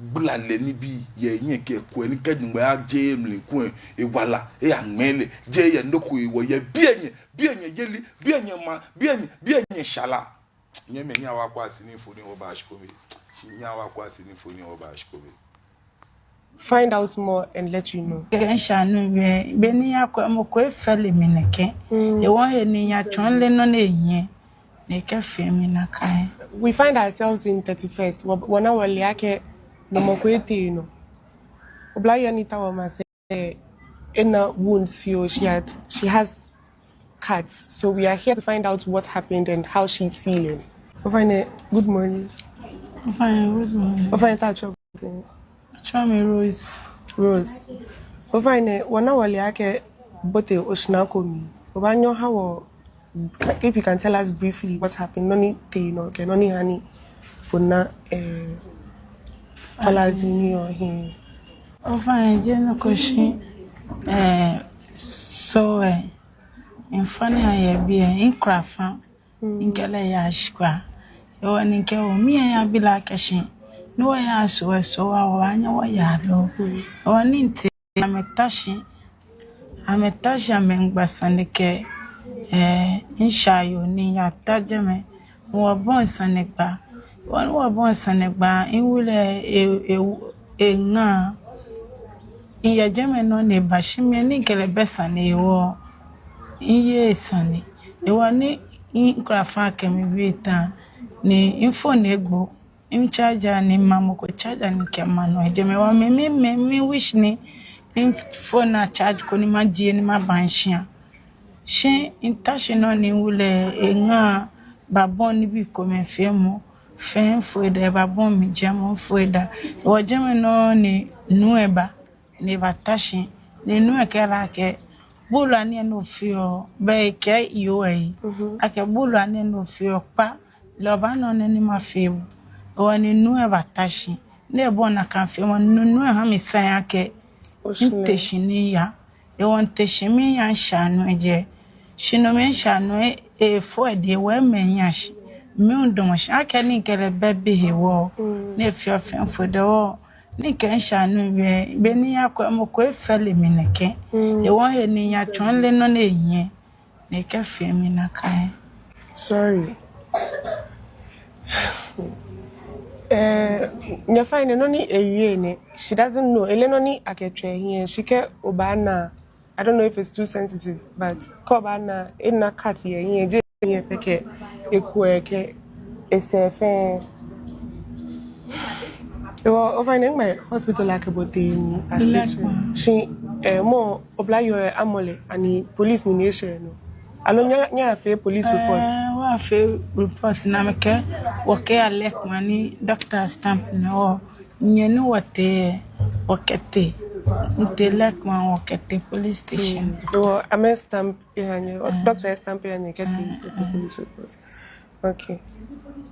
gbala lɛ nibii, yɛ nyɛkɛ kwɛ, ni kɛji ŋmɛ aje mli kwɛ, ewala, eyaŋmɛ lɛ, jeee yɛ nɔ ko hewɔ, yɛ biɛ nyɛ, biɛ nyɛ yeli, biɛ nyɛ maŋ, biɛ nyɛ, biɛ nyɛ shala. Nyɛmɛi, nyɛhaa wɔkwɛa sini fo ni wɔba shikome. Shi nyɛhaa wɔkwɛa sini fo ni wɔba shikome. Find out more and let you know. Kɛ ŋshanu wɛ, be ni yakwɛ mɔ ko efee lɛ mi nɛkɛ. Mm. Ewɔ he ni yatsɔɔ lɛ nɔ ni ehiɛ. Ni ekɛfee mi nakai. We find ourselves in thirty-first. Wɔ, wɔna wɔle akɛ nɔ mɔ ko etee nɔ. Oblayoo ni ta wɔmasɛi, eh, ena wounds fioo. She had, she has cuts. So we are here to find out what happened and how she's feeling. Ofainɛ, good morning. Ofainɛ, good morning. Ofainɛ, ta trouble. Tsɔɔ mi Rose. Rose. Ofainɛ, wɔna wɔle akɛ obote oshara ko mli. Obaanyɛ oha wɔ, if you can tell us briefly what happened, nɔ ni tee nɔ, kɛ nɔ ni hani ona, eh, fala di ni ohiɛ. Ofainɛ, jeee nɔ ko shi, eh, so, eh, mifã ni ayɛ biɛ, mikura fã. Mm. Mikɛ lɛ yaa shikwa. Ewɔ ni mikɛɛ oo, miiya miyabi lɛ akɛ shi, ni wɔya so, eh, so wa, wɔbaanyɛ wɔya lo. Mm. Ewɔ ni mitee, amɛta shi. Amɛta shi, amɛmiigba sane kɛ, eh, mishaayoo ni yata jɛmɛ. Wɔbɔi sanegbaa. Wɔbɔi sanegbaa, miwu lɛ, e, e, eŋa. Miyɛ jɛmɛ nɔ ni eba shi mi ni mikɛ lɛ bɛ sane hewɔ. Miyeee sane. Hewɔ ni mikula fan kɛ miwie ta. Ni miphone egbo. Mi charger ni mama mɔ ko charger ni mikɛma nɔ. Jɛmɛ hewɔ mi, mi, mi, mi wish ni miphone acharge koni majie ni maba shia. Shi mita shi nɔ ni miwu lɛ eŋa babɔi nibii komɛi feemɔ. Fɛɛ mifooo daa, ebabɔi mi jɛmɔ, mifooo daa. Hewɔ jɛmɛ nɔ ni nuu lɛ ba, ni ebata shi, ni nuu lɛ kɛɛ lɛ akɛ, buulu ni ofeɔ, bɛ ekɛɛ yoo lɛ. Mhm. Akɛ buulu ni ofeɔ kpa, lɛ obaana nɔ ni mafee bo. Hewɔ ni nuu lɛ bata shi, ni ebɔi nakai feemɔ, ni nuu lɛ ha mi sign akɛ, oshi lɛ, mite shi ni miya. Hewɔ mite shi miya, misha nuu lɛ jɛi. Shi no mli misha nuu lɛ, efɔ ede wɛ mɛi nya shi. Mi hu midamɔ shi akɛ ni mikɛ lɛ bɛ be hewɔ. Mm. Ni efeɔ fɛɛ mifooo daa hewɔ. Ni mikɛ misha nuu lɛ wie, be ni miyakwɛ mɔ ko efɛle mi nɛkɛ. Mm. Hewɔ he ni miyatsɔ lɛ nɔ ni ehiɛ. Ni ekɛfee mi nakai. Sorry. Eh, nyɛfainɛ, nɔ ni ewie nɛ, she doesn't know. Eleee nɔ ni akɛtswa ehiɛ. Shi kɛ obaana, I don't know if it's too sensitive, but kɛ obaana, ena cut yɛ ehiɛ, jeee ehiɛ pɛ, kɛ ekuɛ, kɛ esɛɛ fɛɛ. Hewɔ ofainɛ, ngba hospital akɛ bo tee ni a stitch. Shi, eh, mɔ oblayoo lɛ, amɔ lɛ, ani police nine eshɛ nɔ? Aloo nyɛ, nyɛyafee police report? Eh, wɔyafee report ni amɛkɛɛ wɔkɛya lɛ kuma ni doctor stamp nɔ. Nyɛ ni wɔtee, wɔkɛtee. Mitee lɛ kuma wɔkɛtee police station. Mm. Hewɔ amɛ stamp eha nyɛ, doctor stamp eha nyɛ kɛtee police report. Okay.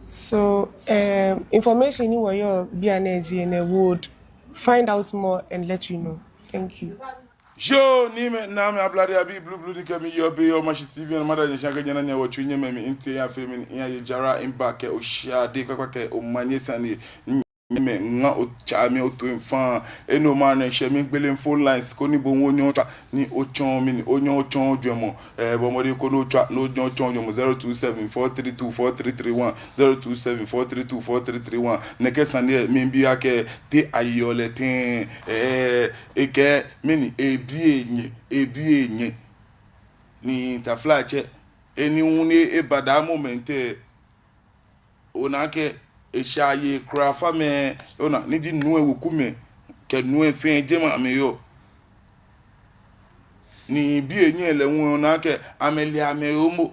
So, um, information ni wɔyɔɔ bianɛ jie nɛ, we would find out more and let you know. Thank you. Yoo, ni mɛi, naamɛi, ablade abii blublu ni kɛ mi yɔɔ biɛ yɛ Omashi T V nɔ, mada nyɛ shi akɛ nyɛna nyɛ wɔ tsu nyɛmɛ mi ntee ya fe mi ni ya ye jara mba kɛ oshade kpakpa kɛ omanye sane. Mɛi, ŋa otsa mi otu mfa. Eno ma nɛ shɛ mi gbele phone lines koni bo onyɛ otswa ni otsɔɔ mi ni onyɛ otsɔɔ ojwɛŋmɔ. Eh, bɔ mɔdɛŋ koni otswa ni onyɛ otsɔɔ ojwɛŋmɔ. Zero two seven four three two four three three one, zero two seven four three two four three three one. Nɛkɛ sane lɛ miibi akɛ te ayeɔ lɛ tɛŋŋ, eh, ekɛɛ mɛni, ebi enyɛ, ebi enyɛ. Ni taflatsɛ, eni hu ni eba that moment lɛ, ona akɛ eshɛ aye kwraa fa mɛi, ona, ni ji nuu lɛ wekumɛi kɛ nuu lɛ fɛɛ jɛmɛ amɛyɔɔ. Ni bi enyɛ lɛ hu ona akɛ amɛle amɛhe momo.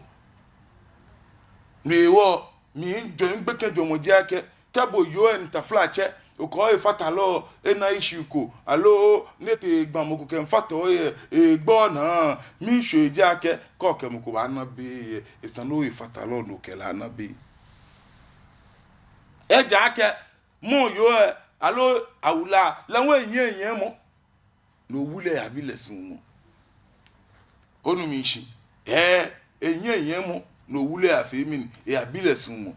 No hewɔ mijwɛŋ, migbekɛ jwɛŋmɔ ji akɛ, kɛ bo yoo lɛ ni taflatsɛ, okɛ ohefatalɔ ena issue ko, aloo ni etee gbɔmɔ ko kɛmiifata ohe, egbɔ naa, miishwe ji akɛ, kɛ okɛ mɔ ko baana bei lɛ, esa ni ohefatalɔ ni okɛ lɛ ana bei. Ejaakɛ mɔ yoo lɛ, aloo awula lɛ hu ehiɛ ehiɛ mɔ. No hewɔ lɛ eyabi lɛ suɔmɔ. Onu mi shishi? Eh, ehiɛ ehiɛ mɔ. No hewɔ lɛ afee mɛni, eyabi lɛ suɔmɔ.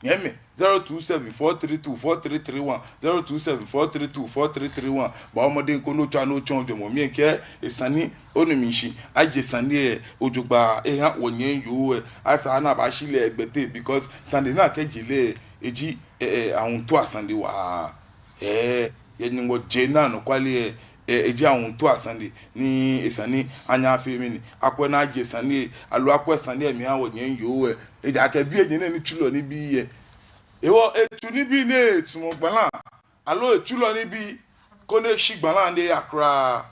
Nyɛmɛi, zero two seven four three two four three three one, zero two seven four three two four three three one. Bɔɔ mɔdɛŋ koni otswa ni otsɔɔ ojwɛŋmɔ. Mikɛɛ esani, onu mi shishi, ajie sane lɛ jogbaŋŋ eha wɔnyɛmi yoo lɛ. Esa ni abashi lɛ gbɛte, because sane ni akɛjie lɛ, eji, eh, eh, awuntu asane waa. Eh, yɛ Nyɔŋmɔ je naa anɔkwale lɛ, eh, eji awuntu asane ni esa ni anyɛ afee mɛni, akwɛ ni ajie sane lɛ, aloo akwɛ sane lɛ mli aha wɔnyɛmi yoo lɛ. Ejaakɛ biɛ nyɛ nɛɛ ni tsulɔ nibii lɛ. Hewɔ etsu nibii ni etamɔ gbala, aloo etsulɔ nibii koni eshi gbala ni eya kwraa.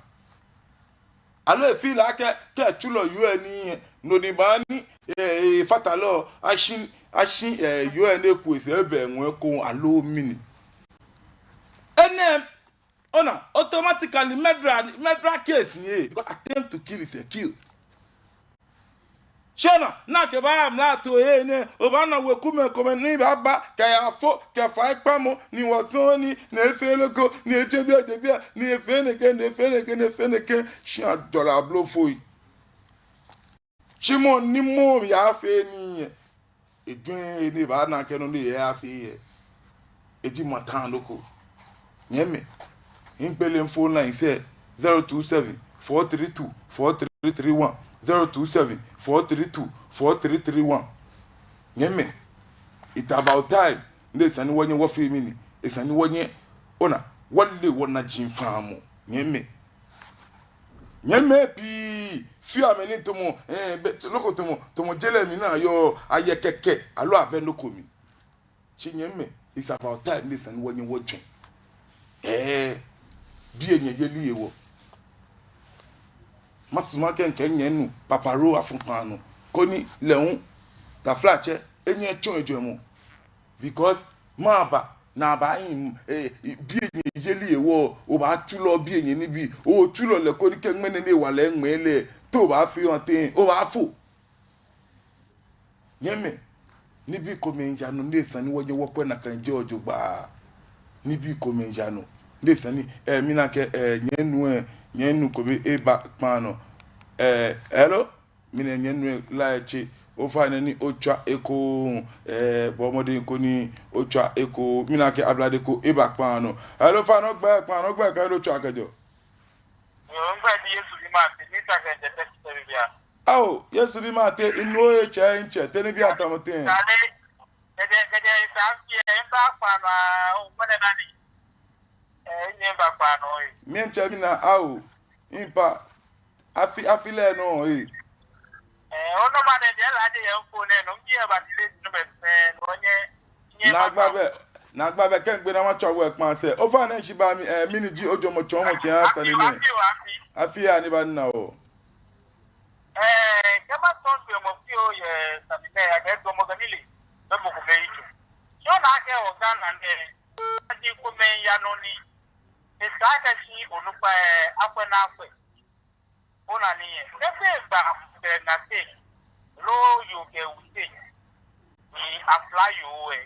Aloo efee lɛ akɛ, kɛ etsulɔ yoo lɛ nii lɛ, no ni maa ni, eh, ehefatalɔ ashi, ashi, eh, yoo lɛ ni eku esɛɛ ebɛ ŋwɛi ko aloo mɛni. Enɛ, ona, automatically murder, murder case ni, eh, because attempt to kill is a kill. Shi ona, ni akɛba mlatoo lɛ nɛɛ, obaana wekumɛi komɛi ni baaba kɛyafo, kɛ faikpamɔ, ni wɔsɔŋ ni, ni efee loko, ni ejɛ biɛ, ejɛ biɛ, ni efee nɛkɛ, ni efee nɛkɛ, ni efee nɛkɛ, shi ajɔɔ lɛ ablofoi. Shi mɔ ni mɔ yafee nii lɛ, ejwɛŋ he ni ebaana akɛ nɔ ni eyafee lɛ, eji mɔ ata nɔ ko. Nyɛmɛi, migbele phone lines lɛ, zero two seven four three two four three three one, zero two seven four three two four three three one. Nyɛmɛi, it's about time ni esa ni wɔnyɛ wɔfee mɛni, esa ni wɔnyɛ, ona, wɔle wɔnaji famɔ. Nyɛmɛi. Nyɛmimɛi pii, fio amɛ ni tamɔ, eh, be, loko tamɔ, tamɔ je lɛ mli ni ayɔɔ, ayɛ kɛkɛ, aloo abɛ nɔ ko mli. Shi nyɛmimɛi, it's about time ni esa ni wɔnyɛ wɔjwɛŋ. Eh, biɛ nyɛyeli hewɔ. Masumɔ akɛ mikɛ nyɛmi nuu, Papa Ro afɔ kpaa nɔ. Koni lɛ hu, taflatsɛ, enyɛ etsɔ ejwɛŋmɔ. Because mɛi aba, ni abahi, eh, biɛ nyɛyeli hewɔ, obaatsulɔ biɛ nyɛ nibii, otsulɔ lɛ koni kɛ ŋmɛnɛ ni ewa lɛ ŋmɛɛ lɛ, te obaafee oha tɛŋŋ, obaafo. Nyɛmimɛi, nibii komɛi yaa nɔ ni esa ni wɔnyɛ wɔkwɛ nakai jogbaŋŋ. Nibii komɛi yaa nɔ ni esa ni, eh, mina akɛ, eh, nyɛmi nuu, eh, nyɛmi nuu ko bi eba kpaa nɔ. Eh, hello? Mina nyɛmi nuu lɛ etse. Ofainɛ ni otswa ekoŋŋ, eh, bɔɔ mɔdɛŋ koni otswa ekoŋŋ. Mina akɛ Ablade ko eba kpaa nɔ. Hello, ofainɛ ogbɛi, kpaa nɔ ogbɛi kɛ he ni otswaa kɛjɛɔ. Yoo, migbɛi ji Yesu bi Mate, mitswa kɛjɛ Teshie Tɛbibiano. Ao, Yesu bi Mate, minu ohe tsɛ, mitsɛ, te nibii atamɔ tɛŋŋ? Kɛjɛ, kɛjɛ, kɛjɛ, esa fiɛ, mba kpaa nɔ, ah, ŋmɛnɛ nani. Eh, minyɛ mba kpaa nɔ, eh. Miitsɛ mina, ao, mpa, afi, afi lɛ nɔ, eh. Eh, onɔ ma nɛ, jɛ la, jɛ yɛ mfo nɛ, no, mbi yɛ ba ti lɛ, no bɛ fɛɛ, no, nyɛ, nyɛ, naagba bɛ, naagba bɛ, kɛ migbe naa matswa bo ekpaa sɛɛ. Ofainɛ shi ba mi, eh, mɛni ji ojwɛŋmɔ tsɔɔmɔ kɛha sane nɛɛ? Afi, afi, afi. Afi ya ni ba na o. Eh, kɛ matsɔɔ jwɛŋmɔ fioo yɛ sane nɛɛ, akɛ jwɛŋmɔ kɛ nilee, bɛ mɔ ko bɛ yi jɔ. Shi ona akɛ wɔ Ghana nɛɛ, aji komɛi yaa nɔ ni, esa akɛ shi onukpa, eh, akwɛ ni akwɛ. Ona nii yɛ. Kɛ fɛɛ gba kɛ naa teŋ, loo yoo kɛ wuu teŋ, ni afla yoo lɛ.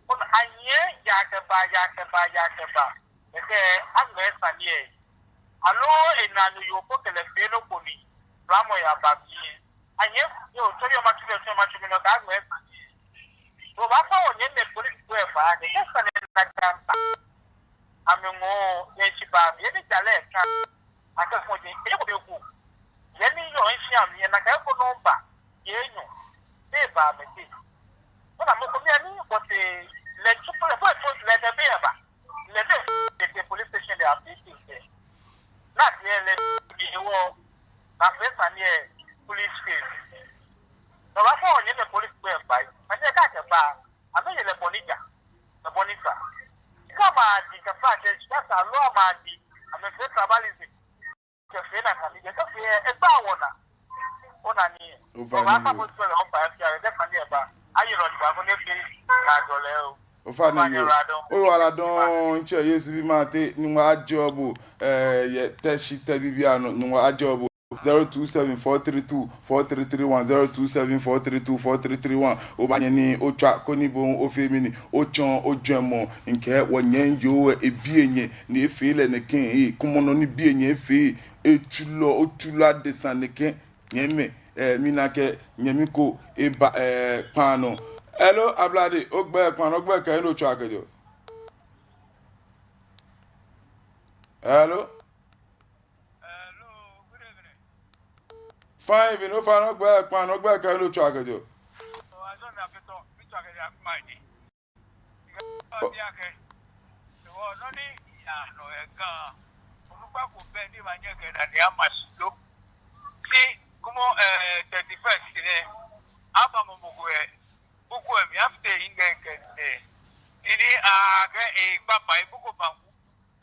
Ona anyiɛ yaa kɛbaa, yaa kɛbaa, yaa kɛbaa. Kɛkɛ aŋmɛɛ sane lɛ. Aloo enaanyo yoo ko kɛ lɛ fee nɔ ko ni flamɔ yaba mli. Anyiɛ, yoo, tsɔɔmɔ yɛ matsu lɛ, tsɔɔmɔ matsu mli nɔ kɛ aŋmɛɛ sane lɛ. Obaafɔ wɔnyɛmimɛi police ko lɛ fai, kɛ sane lɛ naa janta. Amɛŋɔɔ yɛ shi ba, yɛ ni jalɛ ka. Akɛ fɔji, eyɛ ko be ko. Yɛ ni yɔɔ nshi amli, yɛ nakai ko nɔ ba, yɛ enyɔ. Be ba amɛteŋ. Ona mɔ ko mli ani, but, eh, lɛ tsu po lɛ, po lɛ, po lɛ, lɛ be ba. Lɛ be, lɛ be police station lɛ afee case lɛ. Naa lɛ, lɛ be wɔ, naa fee sane lɛ, police case. No obaafɔ wɔnyɛmimɛi police ko lɛ fai. Ani eka kɛba, amɛyɛ lɛ bɔ ni ja, lɛ bɔ ni sa. Kɛ amɛdi kɛfata shi kɛsa loo amɛdi, amɛfee tribalism. Kɛfee nakai nii, kɛfee, egba wɔnaa. Ona nii. Ofainɛ yoo. Obaafɔ police ko lɛ, ofa ya fia, kɛ sane lɛ ba. Ayi lɔ ni ba ko ni fee, naa jɔ lɛ o. Ofainɛ yoo. Ofainɛ yoo. Oyiwaladɔŋŋ, mitsɛ Yesu bi Mate, Nyɔŋmɔ ajɔɔ bo, eh, yɛ Teshie Tɛbibiano, Nyɔŋmɔ ajɔɔ bo. Zero two seven four three two four three three one, zero two seven four three two four three three one. Obaanyɛ ni otswa koni bo hu ofee mɛni, otsɔɔ ojwɛŋmɔ, mikɛɛ wɔnyɛmi yoo lɛ ebi enyɛ ni efee lɛ nɛkɛ, eh, kwɛmɔ nɔ ni bi enyɛ efee, etsulɔ, otsulɔ adesa nɛkɛ, nyɛmimɛi, eh, mina akɛ nyɛmi ko eba, eh, kpaa nɔ. Hello, Ablade, ogbɛi, kpaa nɔ ogbɛi kɛ he ni otswaa kɛjɛɔ. Hello? Hello, good evening. Fine evening, ofainɛ ogbɛi, kpaa nɔ ogbɛi kɛ he ni otswaa kɛjɛɔ. Oh, I don't have to talk. Mi tswa kɛjɛ Akumaje. Oh. Bi akɛ, wɔ nɔ ni yaa nɔ yɛ Ga, onukpa ko bɛ ni baanyɛ akɛ daa ni ama shi lo. Shi, kwɛmɔ, eh, thirty-first nɛɛ, abamɔ mɔ ko yɛ, buku lɛ mli after iŋɛ kɛ, eh, ni ni akɛ, eh, kpakpa, eh, buku banku,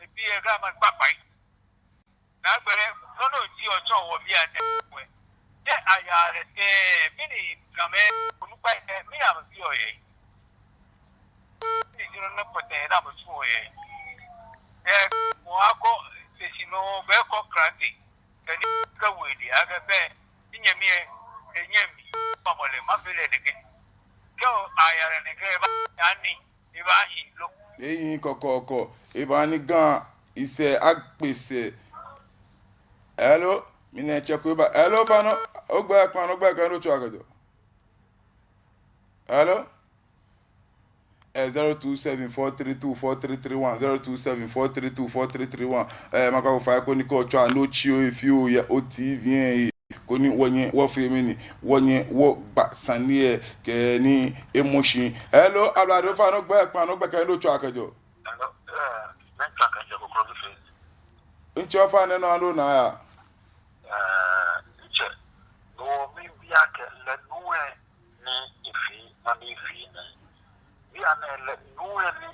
eh, bi, eh, Ga maŋ kpakpa. Naagbee, nɔ nɔ ji otsɔɔ wɔ bianɛ. Te aya lɛ tɛŋŋ, mɛni Gamɛi onukpai lɛ, mɛni amɛfeɔ yɛ? Mɛni ji nɔ ni pɔtɛɛ ni amɛtsuɔ yɛ? Eh, mɔ akɔ, te shi nɔ, be ko krante. Kɛ ni kɛ wele, akɛ bɛ, minyɛmi lɛ, enyɛmi, bamɔ lɛ, mafee lɛ nɛkɛ. Kɛ aya lɛ nɛkɛ, ebaahi lo. Ebahi kɔkɔɔkɔ. Ebaaha ni Ga lɛ sɛɛ akpe sɛɛ. Hello? Mina tsɛ ko eba. Hello, ofainɛ, ogbɛi, kpaa nɔ ogbɛi kɛ he ni otswaa kɛjɛɔ. Hello? Eh, zero two seven four three two four three three one, zero two seven four three two four three three one. Eh, makpa bo fai koni kɛ otswa ni otsi ohe fioo yɛ o-T V lɛ he. Koni wɔnyɛ wɔfee mɛni, wɔnyɛ wɔgba sane lɛ kɛ ni emɔ shi. Hello, Ablade, ofainɛ ogbɛi, kpaa nɔ ogbɛi kɛ he ni otswaa kɛjɛɔ. Hello, eh, mitswaa kɛjɛ Kokrobite. Mitsɛ, ofainɛ nɔ ni ona ya. Bianɛ lɛ yoo lɛ ni,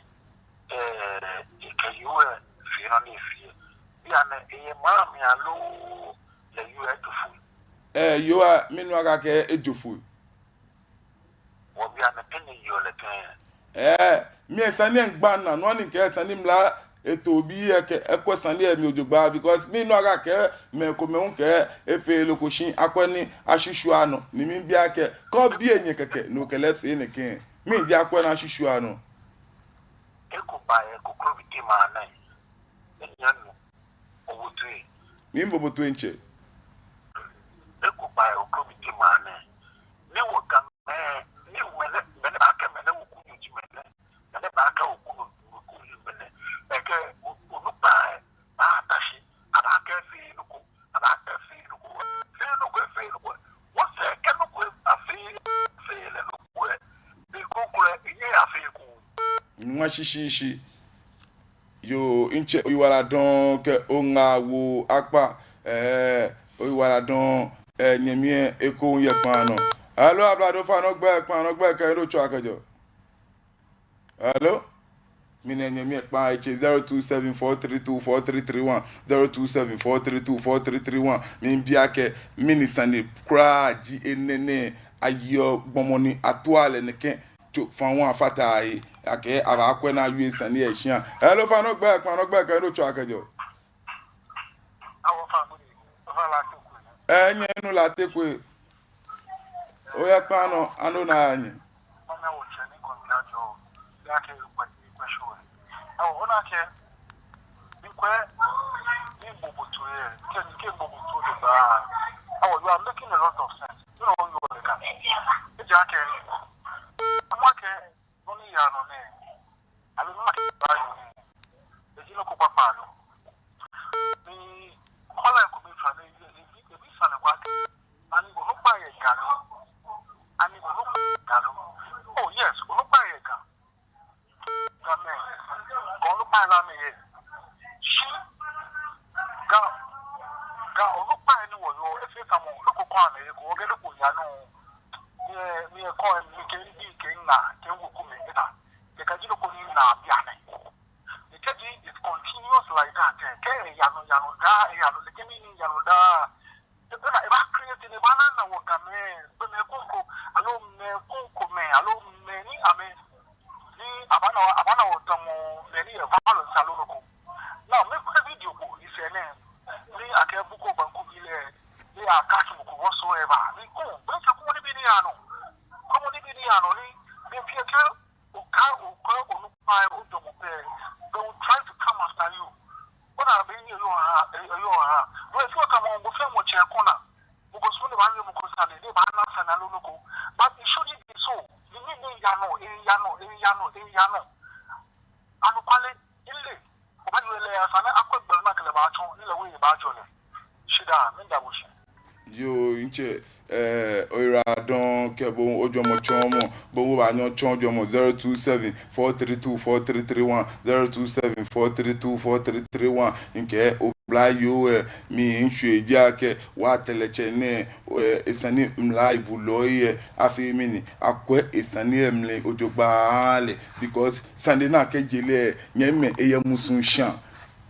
eh, ekɛ yoo lɛ fee nɔ ni efee. Bianɛ eyɛ maŋ mli aloo lɛ yoo lɛ ejo foi? Eh, yoo lɛ, minu akɛ ejo foi. Wɔ bianɛ pɛ ni eyɔɔ lɛ tɛŋŋ? Eh, mi lɛ sane lɛ migba minaa, nɔ ni mikɛɛ sane mla eto bi lɛ kɛ, ekwɛ sane lɛ mli jogbaŋŋ, because minu akɛ mɛi komɛi hu kɛɛ efee loko shi akwɛ ni ashwishwia nɔ, ni mibi akɛ, kɛ obi enyɛ kɛkɛ, ni okɛ lɛ fee nɛkɛ, mɛni ji akwɛ ni ashwishwia nɔ? Eko ba yɛ Kokrobite maŋ nɛɛ, enyɛ nu. Obote. Miibo bo toi, ntsɛ. Eko ba yɛ Kokrobite maŋ nɛɛ. Ni wɔ Gamɛi, ni mɛnɛ, mɛnɛ baakɛɛ mɛnɛ weku nyo ji mɛnɛ. Mɛnɛ baakɛɛ weku nyo, weku nyo mɛnɛ. Ekɛ o, onukpai baata shi. Abaakɛɛ fee nɔ ko, abaakɛɛ fee nɔ ko, fee nɔ ko, fee nɔ ko. Wɔsɛɛ kɛ nɔ ko afee, fee lɛ nɔ ko. Be ko kwraa, enyɛɛɛ afee ko. Nwa shishishi. Yoo, ntsɛ, oyiwaladɔŋŋ kɛ oŋaawoo akpa, eh, oyiwaladɔŋŋ, eh, nyɛmi lɛ eko hu yɛ kpaa nɔ. Hello, ablade, ofainɛ ogbɛi, kpaa nɔ ogbɛi kɛ he ni otswaa kɛjɛɔ. Hello? Mina nyɛmi lɛ kpaa etse, zero two seven four three two four three three one, zero two seven four three two four three three one. Miibi akɛ, mɛni sane kwraa ji enɛ nɛɛ, ayeɔ gbɔmɔ ni atua lɛ nɛkɛ tsofa hu afata he, akɛ abaakwɛ ni awie sane lɛ shia. Hello, ofainɛ ogbɛi, kpaa nɔ ogbɛi kɛ he ni otswaa kɛjɛɔ. Awo fa mu ni, ofa la te kwe. Eh, nyɛ nu la te kwe. Oya kpaa nɔ, ano na nyɛ. Mana wo tsɛ ni kɔn ya jɔ, ya kɛ kwe, kwe show. Awo, ona kɛ, ni kwe, ni bobo to ye, kɛ, ni kɛ bobo to de ba. Awo, you are making a lot of sense. You know, you are the guy. Ejaakɛ, ama kɛ, nɔ ni yaa nɔ nɛɛ, aloo nɔ ni akɛbaaye nɛɛ, eji nɔ ko kpakpa lo? Ni kɔla ko mi fa ni ebi, ebi sane ko akɛ, ani onukpa yɛ Ga lo? Ani onukpa yɛ Ga lo? Oh yes, onukpa yɛ Ga. Gamɛi, Ga onukpai lɛ amɛyɛ. Shi Ga, Ga onukpai ni wɔyɔɔ, efee tamɔ nɔ ko kɔɔ amɛ eko, wɔkɛ nɔ ko yaa nɔ. Mi, mi kɔɔ, mi kɛ mibi, kɛ miŋa, kɛ miwekumɛi, eta. Kɛkɛ ji nɔ ko ni minaa bianɛ. Kɛji it's continuous like that, eh, kɛ eyaa nɔ, yaa nɔ daa, eyaa nɔ, lɛ kɛ mɛni yaa nɔ daa. Eba, eba create ni eba nana wɔ Gamɛi, gbɔmɛi kroko, aloo mɛi krokomɛi, aloo mɛi ni amɛ, ni abaana, abaana wɔ tamɔ mɛi ni yɛ violence aloo nɔ ko. Now, mikwɛ video ko, ni sɛɛ nɛɛ, ni akɛ bu ko, banku bi lɛ, ni akɛ mɔ ko whatsoever, ni ko, bɛ sɛɛ ko nibii ni yaa nɔ, ko nibii ni yaa nɔ, ni, ni fee kɛ, oka, oka, onukpa, ojɔɔmɔ pɛ, they will try to come after you. Ona be ni eyɔɔ ha, eyɔɔ ha. Wɔ efee tamɔ, mɔ fɛɛ mɔ tsɛ kɔna. Mɔ ko sumɔɔ ni ebaawie mɔ ko sane, ni ebaana sane aloo nɔ ko. But it shouldn't be so. Ni, ni, ni yaa nɔ, eyaa nɔ, eyaa nɔ, eyaa nɔ. Anɔkwale, ile. Obaanyɛ ole esa ni akwɛ gbɛ ni akɛ lɛ baatsɔ, ni lɛ hu ebaajɔ lɛ. Shidaa, miida bo shi. Yoo, ntsɛ, eh, oyiwaladɔŋŋ kɛ bo ojwɛŋmɔ tsɔɔmɔ, bo obaanyɛ otsɔɔ ojwɛŋmɔ, zero two seven four three two four three three one, zero two seven four three two four three three one, mikɛ oblayoo lɛ, mi ŋshwie ji akɛ, wɔ Tɛlɛtsɛ nɛɛ, eh, esani mla ebulɔi lɛ, afee mɛni, akwɛ esani lɛ mli jogbaŋŋ lɛ, because sane ni akɛjɛ lɛ, nyɛmimɛi eyɛ musu shã.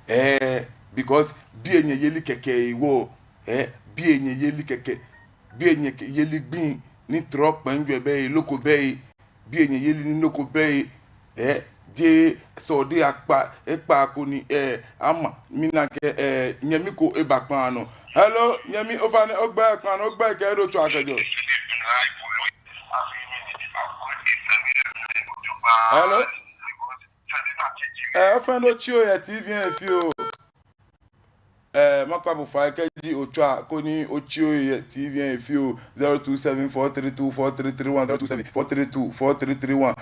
Eh, because bienyɛ yeli kɛkɛ ewɔ, eh, bienyɛ yeli kɛkɛ, bienyɛ kɛ yeli gbiŋ ni trɔ kpɛŋ jwɛ bɛ loko bɛ, bienyɛ yeli ni noko bɛ, eh, je sɔdi akpa, ekpa ko ni, eh, ama, mina akɛ, eh, nyɛmi ko eba kpaa nɔ. Hello, nyɛmi, ofainɛ ogbɛi kpaa nɔ, ogbɛi kɛ he ni otswaa kɛjɛɔ. Hello? Eh, ofainɛ otsi ohe yɛ T V lɛ he fioo. Eh, makpa bo fai kɛji otswa koni otsi ohe yɛ T V lɛ he fioo, zero two seven four three two four three three one, zero two seven four three two four three three one.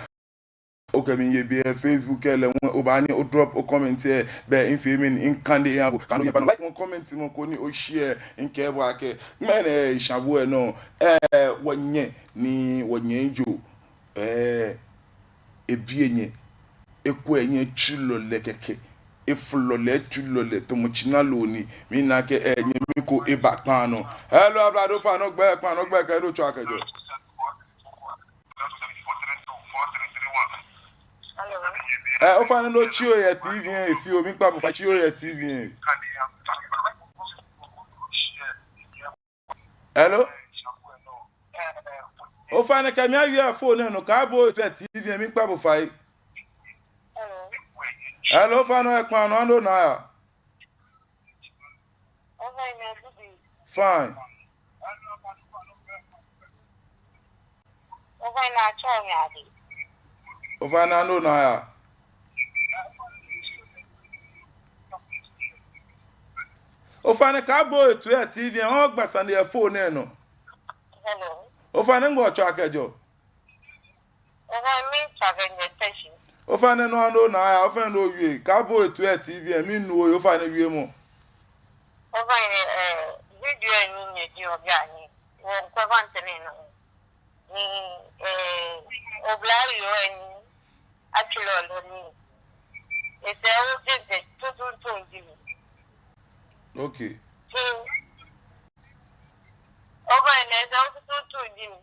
Okɛ mi yɛ biɛ Facebook lɛ, lɛ hu obaanyɛ odrop ocomment lɛ, bɛ mifee mɛni, mikane eha bo. Kɛ oyɛ ba nɔ, like mɔ, comment mɔ koni oshare, mikɛɛ bo akɛ, mɛni, eh, eshã bo lɛ nɔ, eh, wɔnyɛ ni wɔnyɛ ejo. Eh, ebienyɛ, ekwɛɛnyɛ tsulɔ lɛ kɛkɛ, efolɔ lɛ tsulɔ lɛ tamɔ tsinaloo ni, mina akɛ, eh, nyɛmi ko eba kpaa nɔ. Hello, ablade, ofainɛ ogbɛi kpaa nɔ, ogbɛi kɛ he ni otswaa kɛjɛɔ. Ɛɛ, ofainɛ ni otsi ohe yɛ T V lɛ he fioo, miikpa bo fai, tsi ohe yɛ T V lɛ he. Hello? Ofainɛ kɛ mi awie yɛ phone lɛ nɔ, kaabo ohe toi yɛ T V lɛ he, miikpa bo fai. Hello, ofainɛ oyɛ kpaa nɔ, ani ona aya? Fine. Ofainɛ atsɛɔ mi Ade. Ofainɛ ani ona aya? Ofainɛ kaabo ohe toi yɛ T V lɛ he, ogba sane yɛ phone lɛ nɔ. Hello. Ofainɛ nɛgbɛ otswaa kɛjɛɔ? Ofainɛ miitswa kɛjɛ Teshie. Ofainɛ nɔ ani ona aya, ofainɛ ni owie, kaabo ohe toi yɛ T V lɛ he, minu ohe, ofainɛ wiemɔ. Ofainɛ, eh, video lɛ ni nyɛjie obi ani, wɔŋkwɛ fante ni no. Ni, eh, oblayoo lɛ ni atswaa lolo ni. Esɛɛ ojɛ jɛ tuuntu ji mi. Okay. Shi, ofainɛ esɛɛ otuuntu ji mi.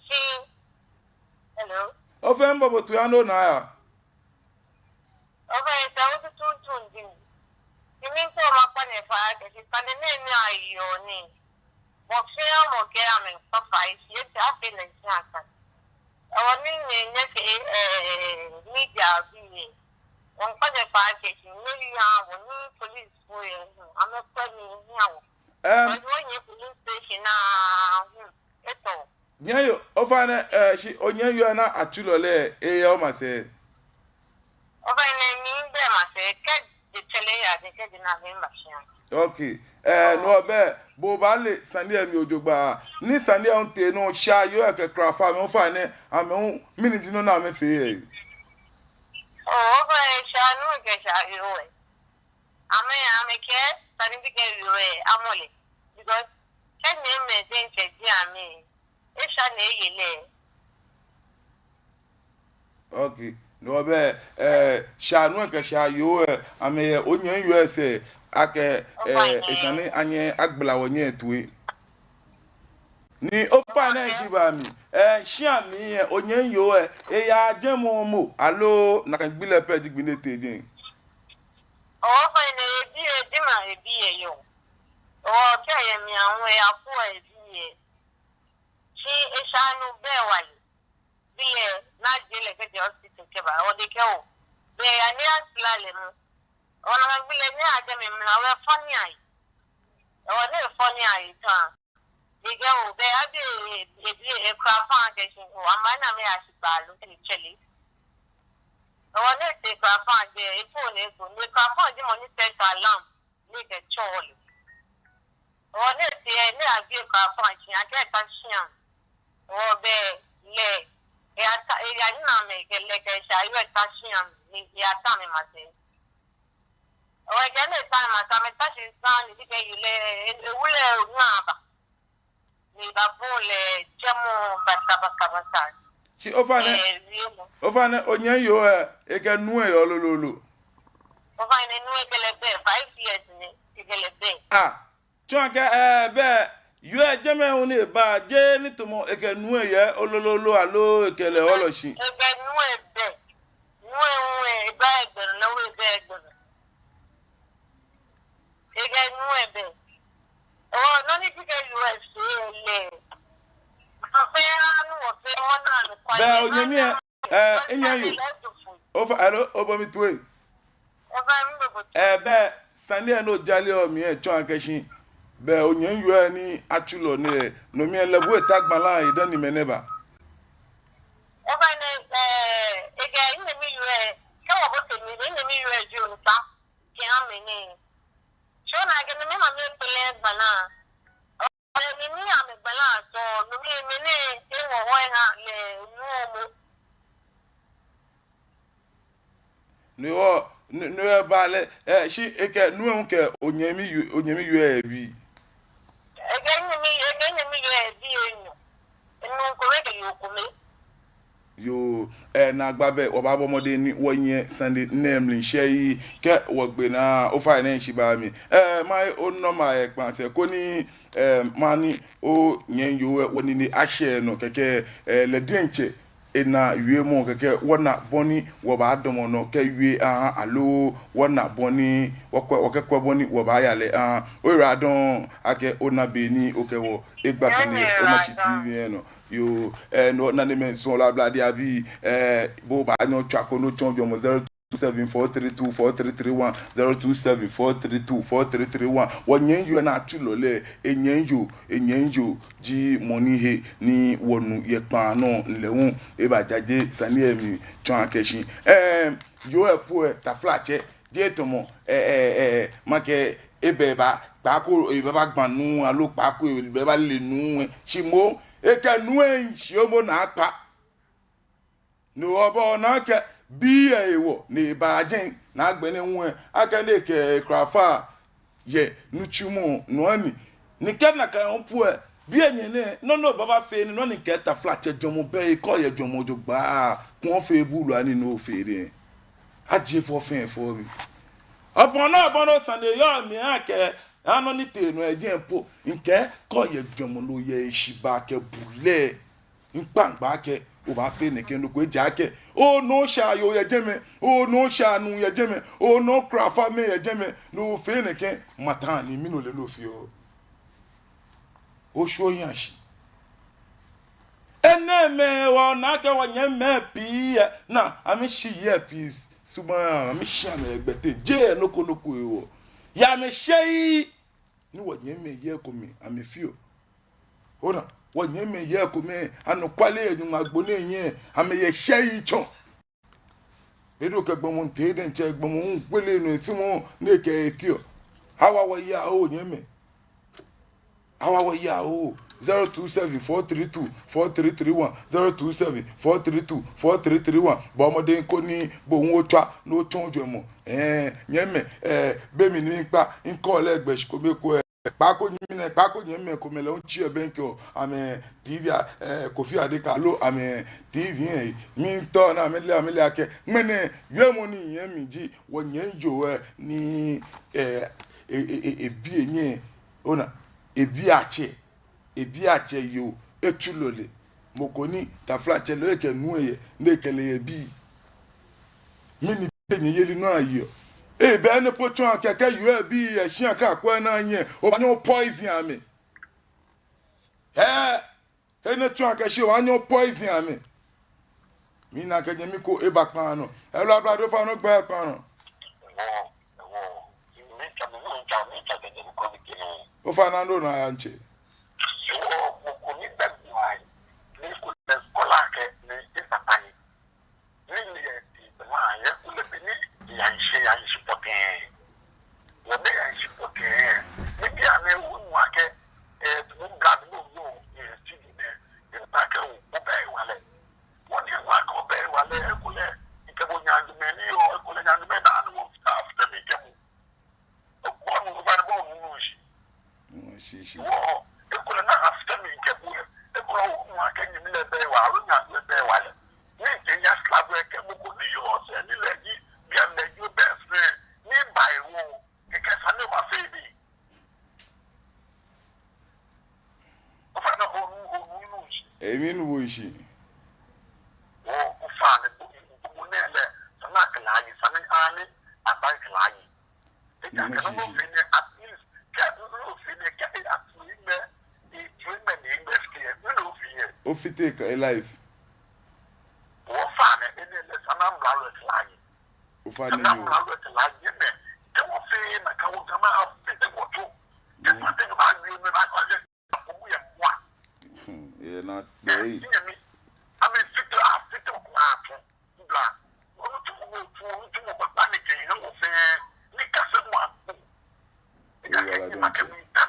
Shi, hello? Ofainɛ miibo bo toi, ani ona aya? Ofainɛ esɛɛ otuuntu ji mi. Shi miitao makpa nyɛ fai akɛ, shi sane nɛɛ ni ayeɔ nɛɛ, mɔ fɛɛ mɔ kɛ amɛkpa fai, shi etsɛ afee lɛ shi aka. Ehewɔ ni nyɛ, nyɛkɛ, eh, media bii lɛ, wɔŋkpa nyɛ fai akɛ, shi nyɛyaa wɔ ni police fo lɛ, hmm, amɛkwɛ ni nyɛyaa wɔ. Em. Because wɔnyɛ police station lɛ, hmm, etɔ. Nyɛmi yoo, ofainɛ, eh, shi onyɛmi yoo lɛ ni atswaa lolo lɛ, eyɛ omasɛi? Ofainɛ mibi emasɛi, kɛji etsɛ lɛ eyaje, kɛji nakai mba shia. Okay. Eh, no bɛ, bo obaale sane lɛ mli jogbaŋŋ. Ni sane lɛ hu tee nɔ, shaayoo lɛ kɛ krafo amɛ, ofainɛ, amɛ hu, mɛni ji nɔ ni amɛfee yɛ? Oh, ofainɛ shaanuu kɛ shaayoo lɛ, amɛ, amɛkɛɛ sane ni kɛ yoo lɛ, amɔ lɛ. Because kɛ nyɛmimɛi diɛŋtsɛ ji amɛ, esha ni eye lɛ. Okay. No bɛ, eh, shaanuu lɛ kɛ shaayoo lɛ, amɛyɛ onyɛmi yoo lɛ sɛɛ, akɛ, eh, esa ni anyɛ agbala wɔnyɛmi toi. Ni ofainɛ shi ba mi, eh, shia mli lɛ, onyɛmi yoo lɛ, eyaa jɛmɛ momo, aloo nakai gbi lɛ pɛ ji gbi ni etee jɛi? Ofainɛ ebi lɛ, ebi ma ebi lɛ yɔɔ. Okɛ yɛ mli ahu lɛ, eyaku ebi lɛ. Shi eshaanuu bɛ wale. Bi lɛ, ni ajie lɛ kɛjɛ hospital kɛba, ode kɛ o. Bɛ eya ni agbala lɛ momo. Ona gbi lɛ ni ajɛ mli mla wɛ fɔ ni ayi. Ehewɔ ni efɔ ni ayi tã. Ekɛɛ o, bɛ abi ebi lɛ, ekrafo lɛ kɛɛ shi o, amɛna amɛya shi gbalɔ kɛ etsɛ lɛ. Ehewɔ ni etee ekrafo lɛ jɛi, efo ni eko, ni ekrafo lɛ ji mɔ ni set alarm ni ekɛtsɔɔ lɛ. Ehewɔ ni etee, ni abi ekrafo lɛ shi, akɛ eta shia. Ehewɔ bɛ lɛ, eyata, eyanyɛ amɛ kɛ lɛ kɛ shaayoo eta shia, ni eyata amɛ masɛi. Ehewɔ ekɛ amɛ ta masɛi, amɛta shi saŋŋ ni bi kɛ yoo lɛ, ewu lɛ ŋa ba. Ni ebabɔ lɛ jɛmɔ bata, bata, bata. Shi ofainɛ, eh, wiemɔ. Ofainɛ, onyɛmi yoo lɛ, ekɛ nuu lɛ yɔɔ lolo lo? Ofainɛ nuu lɛ kɛ lɛ bɛ, five years ni, ekɛ lɛ bɛ. Ah, tsɔɔ akɛ, eh, bɛ, yoo lɛ jɛmɛ hu ni eba, jeee ni tamɔ ekɛ nuu lɛ yɛ lolo lo, aloo ekɛ lɛ yɔɔ lolo shi? Ekɛ nuu lɛ bɛ. Nuu lɛ hu lɛ, eba egbɛ nɔ, lɛ hu ebɛ egbɛ nɔ. Ekɛ nuu lɛ bɛ. Ehewɔ nɔ ni ji kɛ yoo lɛ sɛɛ lɛ. Afee anu wɔ fɛɛ wɔna ni kwa. Bɛ onyɛmi lɛ, eh, enyɛ yoo. Ofainɛ, hello, obo mi toi. Ofainɛ, miibo bo toi. Eh, bɛ sane lɛ ni ojale omli lɛ tsɔɔ akɛ shi. Bɛ onyɛmi yoo lɛ ni atswaa lolo nɛɛ, no mli lɛ lɛ bo eta gbala lɛ dani mɛni ba? Ofainɛ, eh, ekɛ enyɛmi yoo lɛ, kɛ wɔbote mli, enyɛmi yoo lɛ ji onukpa. Kɛ amɛ nɛɛ. Shi ona akɛ no mli mami ekpɛlɛ gbala. Ɔɔ, ni mi amɛ gbala tɔ, no mli mɛni ewo hɔ eha lɛ nuu lɛ momo. Ni wɔ, ni, ni wɔba lɛ, eh, shi ekɛ nuu lɛ hu kɛ onyɛmi yoo, onyɛmi yoo lɛ bii. Ekɛ nyɛmi, ekɛ nyɛmi yoo lɛ bii enyɔ. Nuu kome kɛ yoo kome. Yoo, eh, naagba bɛ, wɔbaabɔ mɔdɛŋ ni wɔnyiɛ sane nɛɛ mli shɛɛ yi, kɛ wɔgbe naa, ofainɛ shi ba mi. Eh, mahe onumber yɛ kpaa sɛɛ, koni, eh, mani onyɛmi yoo lɛ, wɔnine ashɛ nɔ kɛkɛ, eh, lɛ diɛŋtsɛ ena wiemɔ kɛkɛ wɔna bɔ ni wɔbaadamɔ nɔ kɛwie aha aloo wɔna bɔ ni wɔkwɛ, wɔkɛkwɛ bɔ ni wɔbaaya lɛ aha. Oyiwaladɔŋŋ akɛ ona be ni okɛ wɔ egba sane yɛ Omashi T V lɛ nɔ. Yoo, eh, no nanemɛi, suɔlɔi, ablade abii, eh, bo obaanyɛ otswa ko ni otsɔɔ jwɛŋmɔ. Zero two seven four three two four three three one, zero two seven four three two four three three one. Wɔnyɛmi yoo lɛ ni atsulɔ lɛ, enyɛmi yoo, enyɛmi yoo ji mɔ ni he ni wɔnu yɛ kpaa nɔ lɛ hu, ebajaje sane lɛ mli tsɔ akɛ shi. Ɛɛ, yoo lɛ po lɛ, taflatsɛ, jeee tamɔ, ɛɛ, ɛɛ, ɛɛ, makɛɛ ebɛ ba, kpaako ebɛ ba gba nuu, aloo kpaako ebɛ ba le nuu lɛ. Shi moŋ, ekɛ nuu lɛ shi momo naakpa. No hewɔ bɔ ni akɛ bii lɛ hewɔ ni ebaa jɛi, ni agbɛnɛ hu lɛ, akɛni ekɛ kulafa yɛ nitsumɔ nɔ ni. Ni kɛ nakai hu po lɛ, biɛ nyɛ nɛɛ, nɔ ni obaafee ni nɔ ni kɛ taflatsɛ jwɛŋmɔ bɛ, ekɔ yɛ jwɛŋmɔ jogbaŋŋ, kɔn fɛɛ buulu ani no fɛɛ lɛ. Ajie fɔ fɛɛ fɔ mi. Ɔpɔn nɔ bɔ nɔ sane yɔɔ mli akɛ, anɔ ni tee nɔ lɛ jɛi po, mikɛɛ kɔ yɛ jwɛŋmɔ loo yɛ heshibaa kɛ bulɛ. Mikpa ŋkpa akɛ obaafee nɛkɛ nɔ ko ejaakɛ, onɔ sha yoo yɛ jɛmɛ, onɔ sha nuu yɛ jɛmɛ, onɔ kulafa mɛi yɛ jɛmɛ, ni ofee nɛkɛ, mata ni mi nɔ lɛ nɔ fioo. Oshwɛ ohiɛ shi. Enɛɛmɛi wɔna akɛ wɔnyɛmimɛi pii lɛ, ni amɛshi yɛ pii sumɔɔɔ, amɛshi amɛgbɛteŋ, jeee nɔ ko nɔ ko hewɔ. Yɛ amɛshɛii, ni wɔnyɛmimɛi yɛ komɛi amɛfeɔ. Ona, wɔnyɛmimɛi yɛ komɛi, anɔkwale yɛ Nyɔŋmɔ agbo nɛɛ hiɛ, amɛyɛ shɛii tsɔ. Be ni okɛ gbɔmɔ tee diɛŋtsɛ, gbɔmɔ hu kwɛlɛ nɔ esumɔɔ ni ekɛ eteɔ. Awa wɔyi oo nyɛmimɛi. Awa wɔyi oo. Zero two seven four three two four three three one, zero two seven four three two four three three one. Bɔɔ mɔdɛŋ koni bo hu otswa ni otsɔɔ jwɛŋmɔ. Ɛɛ, nyɛmimɛi, ɛɛ, be mli ni mikpa, mikɔ lɛ gbɛ shi kome ko, ɛɛ, kpaako nyɛmimɛi, kpaako nyɛmimɛi komɛi lɛ hu tsi yɛ bɛŋkɛ oo, amɛ T V a, ɛɛ, Kofi Adeka loo amɛ T V lɛ, miitao ni amɛle, amɛle akɛ, ŋmɛnɛ, wiemɔ ni yɔɔ mli ji, wɔnyɛmi yoo lɛ ni, ɛɛ, e, e, e, ebi enyɛ, ona, ebi atsɛ, ebi atsɛ yoo, etsulɔ lɛ, mɔ ko ni, taflatsɛ lɛ ekɛ nuu lɛ yɛ, ni ekɛ lɛ yɛ bii. Mɛni be nyɛyeli nɔ ayeɔ? Ebɛ ni po tsɔɔ akɛ kɛ yoo lɛ bii yɛ shia kɛ akwɛ naa nyɛ, obaanyɛ o poison amɛ. Ɛɛ, he ni tsɔɔ akɛ shi obaanyɛ o poison amɛ. Mina akɛ nyɛmi ko eba kpaa nɔ. Hello, ablade, ofainɛ ogbɛi kpaa nɔ. Ofainɛ, nɔ ni yaa ntsɛ. Ni, ni, eh, eh, ma, yɛ kulɛ be ni, yɛ nshi, yɛ nshi pɔtɛɛ. Wɔ be yɛ nshi pɔtɛɛ. Ni bianɛ wɔnu akɛ, eh, tumu bla bi no yɔɔ, eh, studio nɛɛ, eh, ta akɛ o, obɛ hewalɛ. Wɔ ni wa akɛ obɛ hewalɛ, ekolɛ, mikɛ bo nyanjumɛi ni yɔɔ, ekolɛ nyanjumɛi daa ni wɔ after mi kɛ bo. Okwɛ nɔ ni obaanyɛ bo onu nɔ shi. Nɔ shi shi. Wɔ, ekolɛ na after mi kɛ bo lɛ. Ekolɛ onu akɛ nyɛmi lɛ bɛ hewalɛ, aloo nyɛ lɛ bɛ hewalɛ. Ni kɛ nyɛ slap lɛ kɛ mɔ ko ni yɔɔ sɛɛ ni lɛ ji, bianɛ ji obɛ fɛɛ, ni ba hewɔ, kɛkɛ sane lɛ baafee bi. Ofainɛ onu, onu nɔ shi. Emi nuuu shi. Wɔ, ofainɛ bo, bo nɛɛ lɛ, sane lɛ kɛ lɛ aye, sane lɛ ani, aba kɛ lɛ aye. Ejaakɛ nɔ ni ofee nɛɛ, at least, kɛ nɔ ni ofee nɛɛ, kɛ e-, at least, mɛ, e-, e-, mɛ ni mɛ fee, nɔ ni ofee nɛɛ. Ofite kɛ e-life. Ofainɛ, enɛ lɛ, sane lɛ amralo lɛ kɛ lɛ aye. Ofainɛ yoo. Sane lɛ amralo lɛ kɛ lɛ aye, mɛ, kɛ wɔfee nakai, wɔ Gamɛi afite wɔtsɔ. Kɛ fate ni baawie, mɛ baakɔ yɛ, akɔ yɛ mɔ. Hmm, yɛ na, bɛi. Nyɛmi, amɛfite, afite, wɔkɔ atsɔ. Bla. Onitsumɔ, onitsumɔ, onitsumɔ kpakpa ni kɛ yɛ wɔ fɛɛ, ni kase mɔ akpo. Eya kɛ ni ma kɛ mi ta,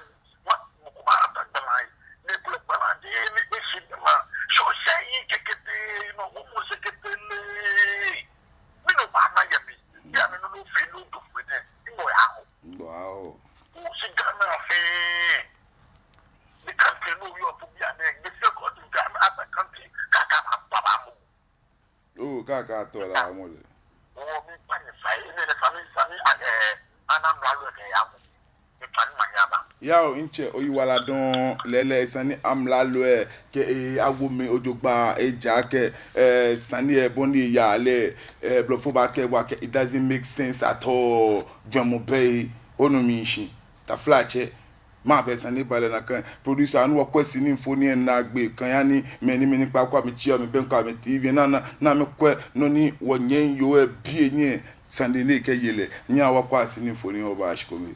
wa, mɔ ko baata gbala yi. Ni kulɛ gbala di, ni eshi ma. Sɔ sɛ yi kɛkɛtɛ, nɔ, wɔ mɔ sɛkɛtɛ lɛ. Mi nɔ ba ma yɛ mi. Ya mi nɔ nɔ fee nɔ do fee nɛ. Ni mɔ ya ko. Wow. Wɔ si Ghana fɛɛ. Ni country nɔ yɔɔ po bianɛ, ni fɛɛ ko Ghana as a country, kaka ba ba mɔ. Oo, kaka tɔ la mɔ lɛ. Oo, miikpa nyɛ fai, enɛ lɛ sane, sane, a, eh, ana mralo lɛ kɛ ya mɔ. Miikpa nyɛ manyɛ aba. Yao, ntsɛ, oyiwaladɔŋŋ. Lɛɛlɛŋ, sane ni amralo lɛ kɛɛ, eh, awo mli jogbaŋŋ, ejaakɛ, eh, sane lɛ bɔ ni eyaa lɛ, eh, blɔfo baakɛɛ akɛ, it doesn't make sense at all. Jwɛŋmɔ bɛ he, onu mishishi. Taflatsɛ, mɛɛ be sane lɛ ba lɛ nakai. Producer, anu wɔkwɛ sini mfoniri lɛ naagbee, kɛya ni mɛi ni, mɛi ni kpaako amɛtsi, amɛbɛŋkɛ amɛ T V lɛ naa, naa, ni amɛkwɛ nɔ ni wɔnyɛmi yoo lɛ bi lɛ, sane ni ekɛye lɛ. Nyɛhaa wɔkwɛa sini mfoniri lɛ wɔba shikome.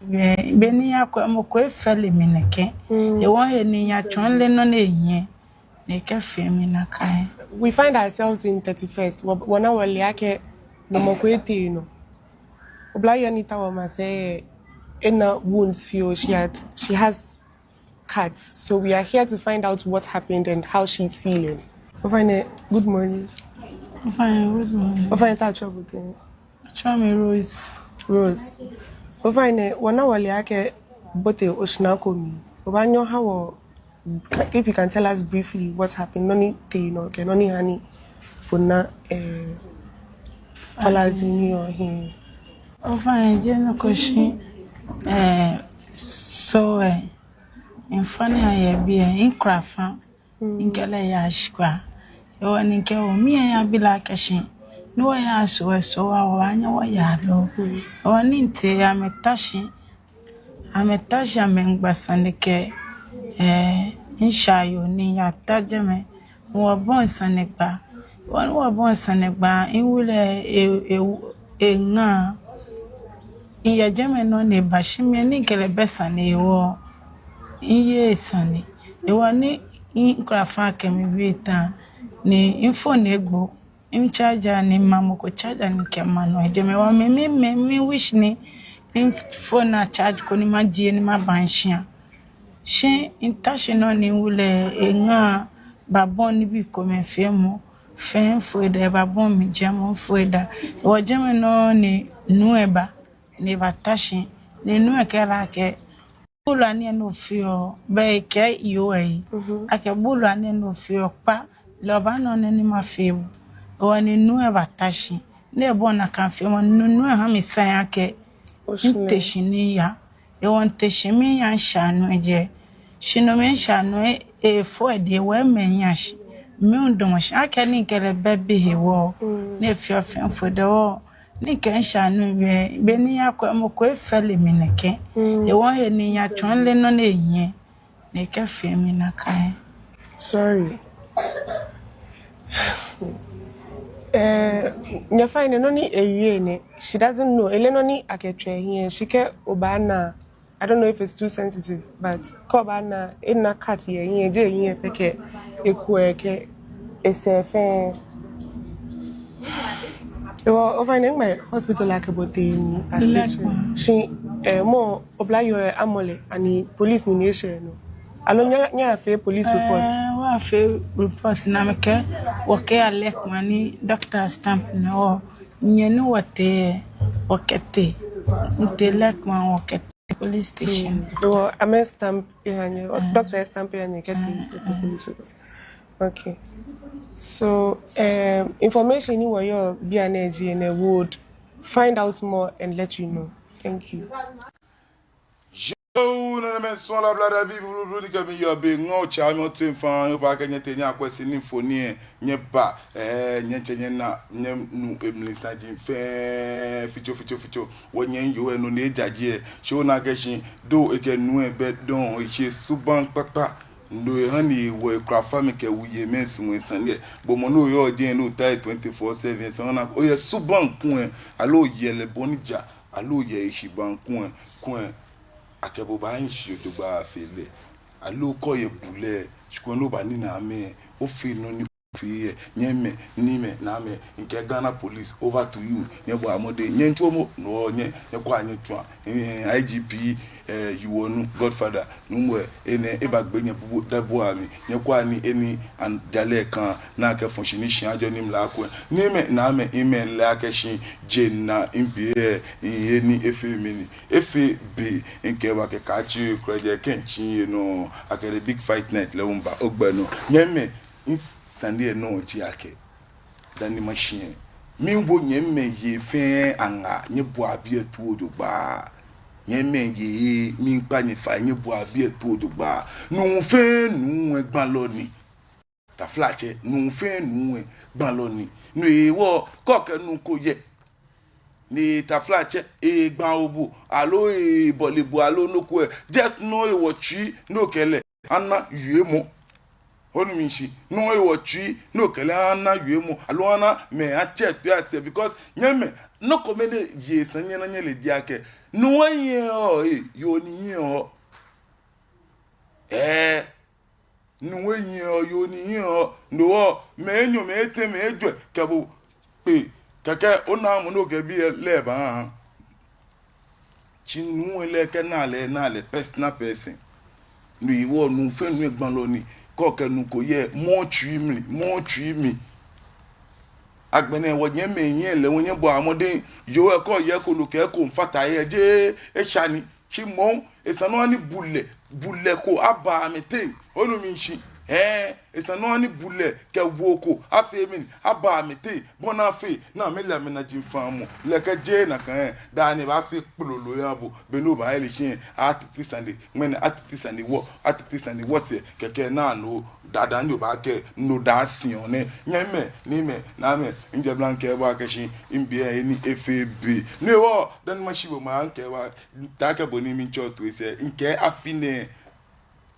Be, be ni miyakwɛ, mɔ ko efee lɛ mi nɛkɛ. Mm. Ehewɔ he ni miyatsɔ lɛ nɔ ni ehiɛ, ni ekɛfee mi nakai. We find ourselves in thirty-first. Wɔ, wɔna wɔle akɛ gbɔmɔ ko etee nɔ. Oblayoo ni ta wɔmasɛi lɛ, ena wounds fioo. She had, she has cuts. So we are here to find out what happened and how she's feeling. Ofainɛ, good morning. Ofainɛ, good morning. Ofainɛ, tɛ atsɛɔ bo tɛŋŋ? Atsɛɔ mi Rose. Rose. Ofainɛ, wɔna wɔle akɛ obote oshara ko mli. Obaanyɛ oha wɔ, if you can tell us briefly what happened, nɔ ni tee nɔ, kɛ nɔ ni ha ni ona, eh, falaji ni ohiɛ. Ofainɛ, jeee nɔ ko shi, eh, so, eh, mfoniri lɛ yɛ biɛ, mikura fã. Mm. Mikɛ lɛ yaa shikwa. Ehewɔ ni mikɛɛ oo, miyabi lɛ akɛ shi, ni wɔya so, eh, so wa, wɔbaanyɛ wɔya lo? Mm. Ehewɔ ni mitee lɛ, amɛta shi. Amɛta shi, amɛmiigba sane kɛ, eh, mishaayoo ni miyata jɛmɛ. Wɔbɔi sanegbaa. Ehewɔ ni wɔbɔi sanegbaa, miwu lɛ, e, e, eŋa. Miyɛ jɛmɛ nɔŋŋ ni eba shi mi ni mikɛ lɛ bɛ sane hewɔ, miyeee sane. Ehewɔ ni mikura fã kɛ miwie ta, ni mifon lɛ egbo. Micharger ni mimamɔ ko charger ni mikɛma nɔ yɛ jɛmɛ. Ehewɔ mi, mi, mi, mi wish ni mifon lɛ acharge koni majie ni maba mishia. Shi mita shi nɔŋŋ ni miwu lɛ eŋa babɔi nibii komɛi feemɔ. Fɛɛ mifooo edaaŋ, ebabɔi mi jɛmɔ, mifooo edaaŋ. Ehewɔ jɛmɛ nɔŋŋ ni nuu lɛ ba, ni ebata shi, ni nuu lɛ kɛɛ lɛ akɛ, buulu lɛ ni ofeɔ, bɛ ekɛɛ yoo lɛ. Mhm. Akɛ buulu lɛ ni ofeɔ kpa, lɛ obaana nɔ ni mafee bo. Ehewɔ ni nuu lɛ bata shi, ni ebɔi nakai feemɔ, nuu, nuu lɛ ha mi sign akɛ, oshi lɛ, mite shi ni miya. Ehewɔ mite shi miiya mishaanuu lɛ jɛi. Shi no mli mishaanuu lɛ, efo edɛŋ, ehewɔ emɛ miya shi. Midamɔ shi akɛ ni mikɛ lɛ bɛ biɛ hewɔ, mm, ni efeɔ fɛɛ mifooo edaaŋ hewɔ, ni mikɛ mishaanuu lɛ wie, be ni miyakwɛ, mɔ ko efee lɛ mi nɛkɛ. Mm. Ehewɔ he ni miyatsɔ lɛ nɔ ni ehiɛ, ni ekɛfee mi nakai. Sorry. Eh, nyɛfainɛ, nɔ ni ewie nɛ, she doesn't know. Eleee nɔ ni akɛtswa ehiɛ. Shi kɛ obaana, I don't know if it's too sensitive, but kɛ obaana, ena cut yɛ ehiɛ, jeee ehiɛ pɛ, kɛ ekuɛ, kɛ esɛɛ fɛɛ. Ehewɔ, ofainɛ, nɛgbɛ hospital akɛ bo tee ni a stitch? Lekma. Shi, eh, mɔ, oblayoo lɛ, amɔ lɛ, ani police nii ni eshɛ nɔ? Aloo nyɛ, nyɛyafee police report? Eh, wɔyafee report ni amɛkɛɛ wɔkɛya Lekma ni doctor stamp nɔ hewɔ, nyɛ ni wɔtee, wɔkɛtee. Mitee Lekma, wɔkɛtee police station. Mm. Ehewɔ amɛ stamp eha nyɛ, eh, doctor stamp eha nyɛ kɛtee, eh, police report. Okay. So, um, information ni wɔyɔɔ bianɛ jie nɛ, we would find out more and let you know. Thank you. Yoo, nɛnɛmɛi sɔŋŋ, oblahii bii blublu ni kɛ mi yɔɔ biɛ, ŋɔɔ tsɛ mi otoi faŋŋ, obaakɛ nyɛtee nyɛyakwɛ sini mfoniri lɛ, nyɛba, eh, nyɛtsɛ nyɛna, nyɛnu emli saji fɛɛ, fitsofitsofitso. Wɔnyɛmi yoo lɛ, nɔ ni ejaje lɛ, shi ona akɛ shi, do ekɛ nuu lɛ bɛ dɔŋŋ, etsɛ subaŋ kpakpa. No eha ni wɔ ekura fã mi kɛ wuyemɛi sumɔɔ sane lɛ. Bo mɔ ni oyɔɔ jɛi ni otaa twenty-four seven, esa ni ona akɛ oyɛ subaŋ kulɛ, aloo oyɛ lɛ bɔ ni ja, aloo oyɛ eshibaŋ kulɛ, kulɛ. Akɛ bo baahi shi jogbaŋŋ fe lɛ. Aloo kɛ oyɛ bulɛ, shi kulɛ ni obanina amɛ, ofee nɔ ni ofee lɛ. Nyɛmɛi, niimɛi, naamɛi, mikɛɛ Ghana Police, over to you. Nyɛbɔa mɔdɛŋ, nyɛmiitsɔmɔ, no nyɛ, nyɛkwɛa nyɛtsɔa. Eh, I G P, eh, Yiwɔnu, Godfather, nuumo lɛ, enɛ, ebagbe nyɛ bubu, dabua mli. Nyɛkwɛa ni eni an jalɛ kan, ni akɛfɔ shi ni shia ajɔ ni mla kulɛ. Niimɛi, naamɛi, miimɛ lɛ akɛ shi, je na, mibi lɛ, mihe ni efee mi nii. Efee be, mikɛɛ bo akɛ kaatsi, kulɛ je kɛ mitsi yɛ nɔ, akɛ the big fight night lɛ miiba, ogbɛ nɔ. Nyɛmɛi, mi sane lɛ nɔ ji akɛ, dani mashi lɛ, miiwo nyɛmɛi yei fɛɛ aŋaa, nyɛbɔa biɛ toi jogbaŋŋ. Nyɛmɛi, miikpa nyɛ fai, nyɛbua biɛ toi jogbaŋŋ. Nuu fɛɛ nuu lɛ gbalɔ ni. Taflatsɛ, nuu fɛɛ nuu lɛ gbalɔ ni. No hewɔ kɛ okɛ nuu ko yɛ, ni taflatsɛ egba bo, aloo ebɔle bo, aloo nɔ ko lɛ, just nɔ hewɔ tsui, no kɛ lɛ ana wiemɔ. Onu mi shishi? Nɔ hewɔ tsui, no kɛ lɛ ana wiemɔ, aloo ana mɛi atsɛ toi asɛɛ, because nyɛmɛi, nɔ ko mɛni ji sane nyɛna nyɛle ji akɛ nuu lɛ hiɛ ɔ, eh, yoo ni hiɛ ɔ. Ɛɛ, nuu lɛ hiɛ ɔ, yoo ni hiɛ ɔ, no hewɔ mɛi enyɔ, mɛi etɛ, mɛi ejwɛ kɛ bo kpe, kɛkɛ ona mɔ ni okɛ bi lɛ baaha. Shi nuu lɛ, kɛ ona lɛ, ona lɛ personal person. No hewɔ nuu fɛɛ nuu lɛ gbalɔ ni. Kɛ okɛ nuu ko yɛ, mɔ tsui mli, mɔ tsui mli. Agbɛnɛ wɔnyɛmimɛi lɛ, wɔnyɛbɔa mɔdɛŋ. Yoo lɛ, kɛ oyɛ eko, no kɛ eko miifata he, jeee esha ni. Shi moŋ, esa ni ani bulɛ, bulɛ ko aba amɛteŋ. Onu mi shishi? Ɛɛ, esa ni ani bulɛ kɛ woo ko afee mɛni, aba amɛteŋ, bɔ ni afee ni amɛle amɛnajiaŋ faŋŋ. Lɛ kɛ jeee nakai lɛ, daa nɛɛ ebaafee kpololo eha bo. Be ni obaahe lɛ shi lɛ, atiti sane, ŋmɛnɛ atiti sane wɔ, atiti sane wɔsɛɛ, kɛkɛ naa no, daa daa ni obaakɛɛ no daa shi ɔ nɛ. Nyɛmimɛi, niimɛi, naamɛi, mijɛ mla mikɛɛ bo akɛ shi, mibi lɛ ni efee be. No hewɔ, dani mashi bo maŋ mikɛɛ bo, taakɛ bɔ ni mitsɔ toi sɛɛ, mikɛɛ afi nɛɛ,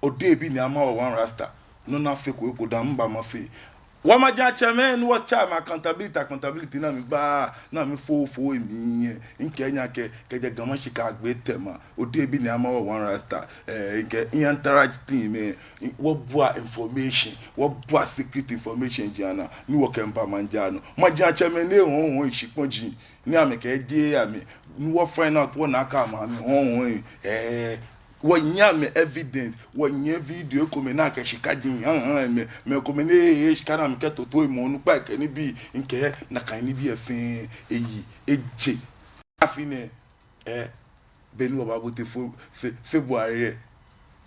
odebi ni ama wɔ One Rasta. Nɔ ni afeko eko dã, miba mafee. Wɔmajiatsɛmɛi ni wɔtsɛ amɛ accountability, accountability ni amɛba, ni amɛfo fo emli lɛ, mikɛɛ nyɛ akɛ, kɛjɛ Ga Mashi kɛyagbe Tema, odebi ni ama wɔ One Rasta. Ɛɛ, mikɛɛ mi-encourage team lɛ, wɔbua information, wɔbua secret information jia naa, ni wɔkɛmiiba maŋ jaa nɔ. Majiatsɛmɛi ni hɔ̃ɔ hɔ̃ɔ shikpɔji ni amɛkɛjie amɛ, ni wɔ-find out wɔna akɛ amɛ hɔ̃ɔ hɔ̃ɔ, ɛɛ, wɔnyiɛ amɛ evidence, wɔnyiɛ video komɛi ni akɛ shika ji hãhã amɛ, mɛi komɛi ni ehe shika ni amɛkɛtoto emli onukpai kɛ nibii, mikɛɛ nakai nibii lɛ fɛɛ eyi eje. Afi nɛɛ, ɛɛ, be ni wɔbaabote Fe-, Fe-, February lɛ,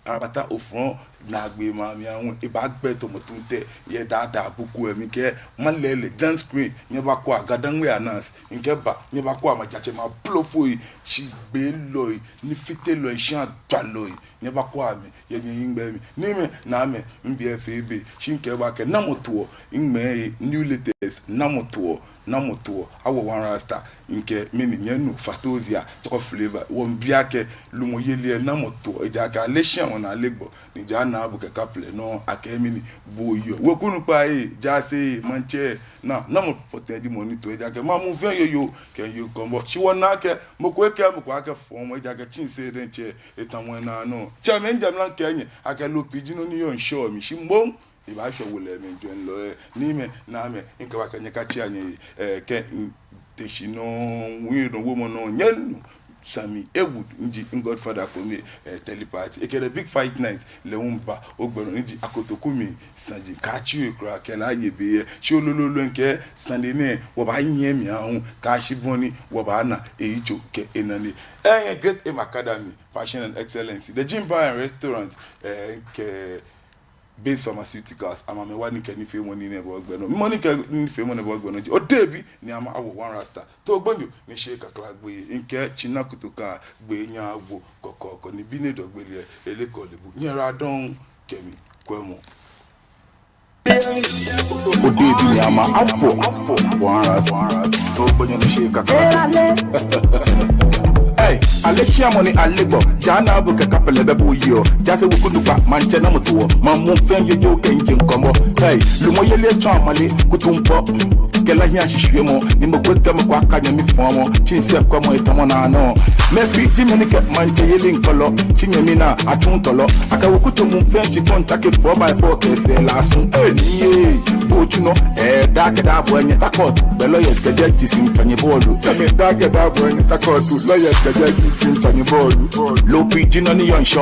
Arabata Ofɔlɔ naagbee maŋ mli ahu, ebaagbɛ tamɔ tuŋtɛ yɛ Daa Daa buku lɛ mli. Mikɛɛ malɛ lɛ, Jan Screen, nyɛbakwɛa, Ga Dangme announce, mikɛɛ ba, nyɛbakwɛa majiatsɛmɛi ablɔfoi, shigbeelɔi, nifitelɔi, shia jwalɔi, nyɛbakwɛa amɛ yɛ nyɛhiŋmɛi mli. Niimɛi, naamɛi, mibi lɛ efee be, shi mikɛɛ bo akɛ namɔ toɔ, miŋmɛɛ he, new latest, namɔ toɔ, namɔ toɔ, awɔ One Rasta, mikɛɛ mɛni, nyɛnu Fatozia, Choco Flavour, wɔmiibi akɛ lumɔyeli lɛ namɔ toɔ, ejaakɛ ale shia wɔnaa ale gbɔ, ni ja naa bo kɛ kaplɛ nɔ, akɛ mɛni, bo oyeɔ. Weku nukpa lɛ, jaase lɛ, maŋtsɛ lɛ, naa, namɔ pɔtɛɛ ji mɔ ni toɔ, ejaakɛ maŋ muu fɛɛ yɔɔ yoo kɛmiiye ŋkɔmɔ. Shi wɔna akɛ mɔ ko ekɛɛ mɔ ko akɛ fɔmɔ, ejaakɛ tsɛnsi lɛ diɛŋtsɛ etamɔ enaa nɔ. Tsɛmɛi, mijɛ mla mikɛɛ nyɛ akɛ Lopi ji nɔ ni yɔɔ ŋshɔ mli, shi moŋ ebaashwɛ wolɛmɛi jwɛŋlɔi. Niimɛi, naamɛi, mikɛɛ bo akɛ nyɛkatsia nyɛhe, ɛɛ, kɛ mite shi nɔŋŋ, wieɔ nɔ, womɔ nɔ, nyɛnu Sammy Ewood, ni ji mi-godfather kome, ɛɛ, Telepathy. Ekɛ The Big Fight Night lɛ hu miiba ogbɛ nɔ, ni ji Akotoku mli saji. Kaatsi ohe kwraa kɛ lɛ aye be lɛ. Shi lolo lolo mikɛɛ sane nɛɛ, wɔbaanyiɛ mli aahu, kɛyashi bɔ ni wɔbaana eyitso kɛ enane. Ɛɛ, Great Aim Academy, Passion and Excellency, The Gym Bar and Restaurant, ɛɛ, kɛ Base Pharmaceuticals, amɛ amɛwa ni kɛ nifeemɔ nɛɛ ba ogbɛ nɔ. Mɔ ni kɛ nifeemɔ nɛɛ ba ogbɛ nɔ ji odebi ni ama wɔ One Rasta. Too gbonyo ni shi kakla gbeyei. Mikɛɛ tsina kutu ka gbeyei nyɛ agbo kɔkɔɔkɔ ni bi ni dɔ gbele lɛ, ele kɔ lebu. Nyɛyiwaladɔŋŋ kɛ mikwɛmɔ. Odebi ni ama wɔ One Rasta. Too gbonyo ni shi kakla. Hey, ale shia mɔ ni ale gbɔ, ja naa bo kɛ kaplɛ bɛ bo oyeɔ. Jaase weku nukpa, maŋtsɛ namɔ toɔ, maŋ muu fɛɛ yɔɔ yoo kɛmiiye ŋkɔmɔ. Hey, lumɔyeli lɛ tsɔɔ amale, kutumpɔɔ, mm, kɛ la hiɛshishwiemɔ, ni mɔ ko ekɛɛ mɔ ko akanyɛmi fɔmɔ, tsɛnsi lɛ kwɛmɔ etamɔ naa nɔ. Mɛi pii ji mɛi ni kɛ maŋtsɛyeli miikɔlɔ, shi nyɛmi naa atsuɔ tɔlɔ. Akɛ weku tso muu fɛɛ shi kɔnta kɛ four by four kɛ sɛɛ lɛ asu. Hey, ni ye, bo otsu nɔ, ɛɛ, daa kɛ daa bo enyɛ takɔt, bɛ lawyers kɛ judges miitswa nyɛ bɔɔlu. Tsɛmɛi, daa kɛ daa bo enyɛ takɔt, lawyers kɛ judges miitswa nyɛ bɔɔlu. Lopi ji nɔ ni yɔɔ ŋshɔ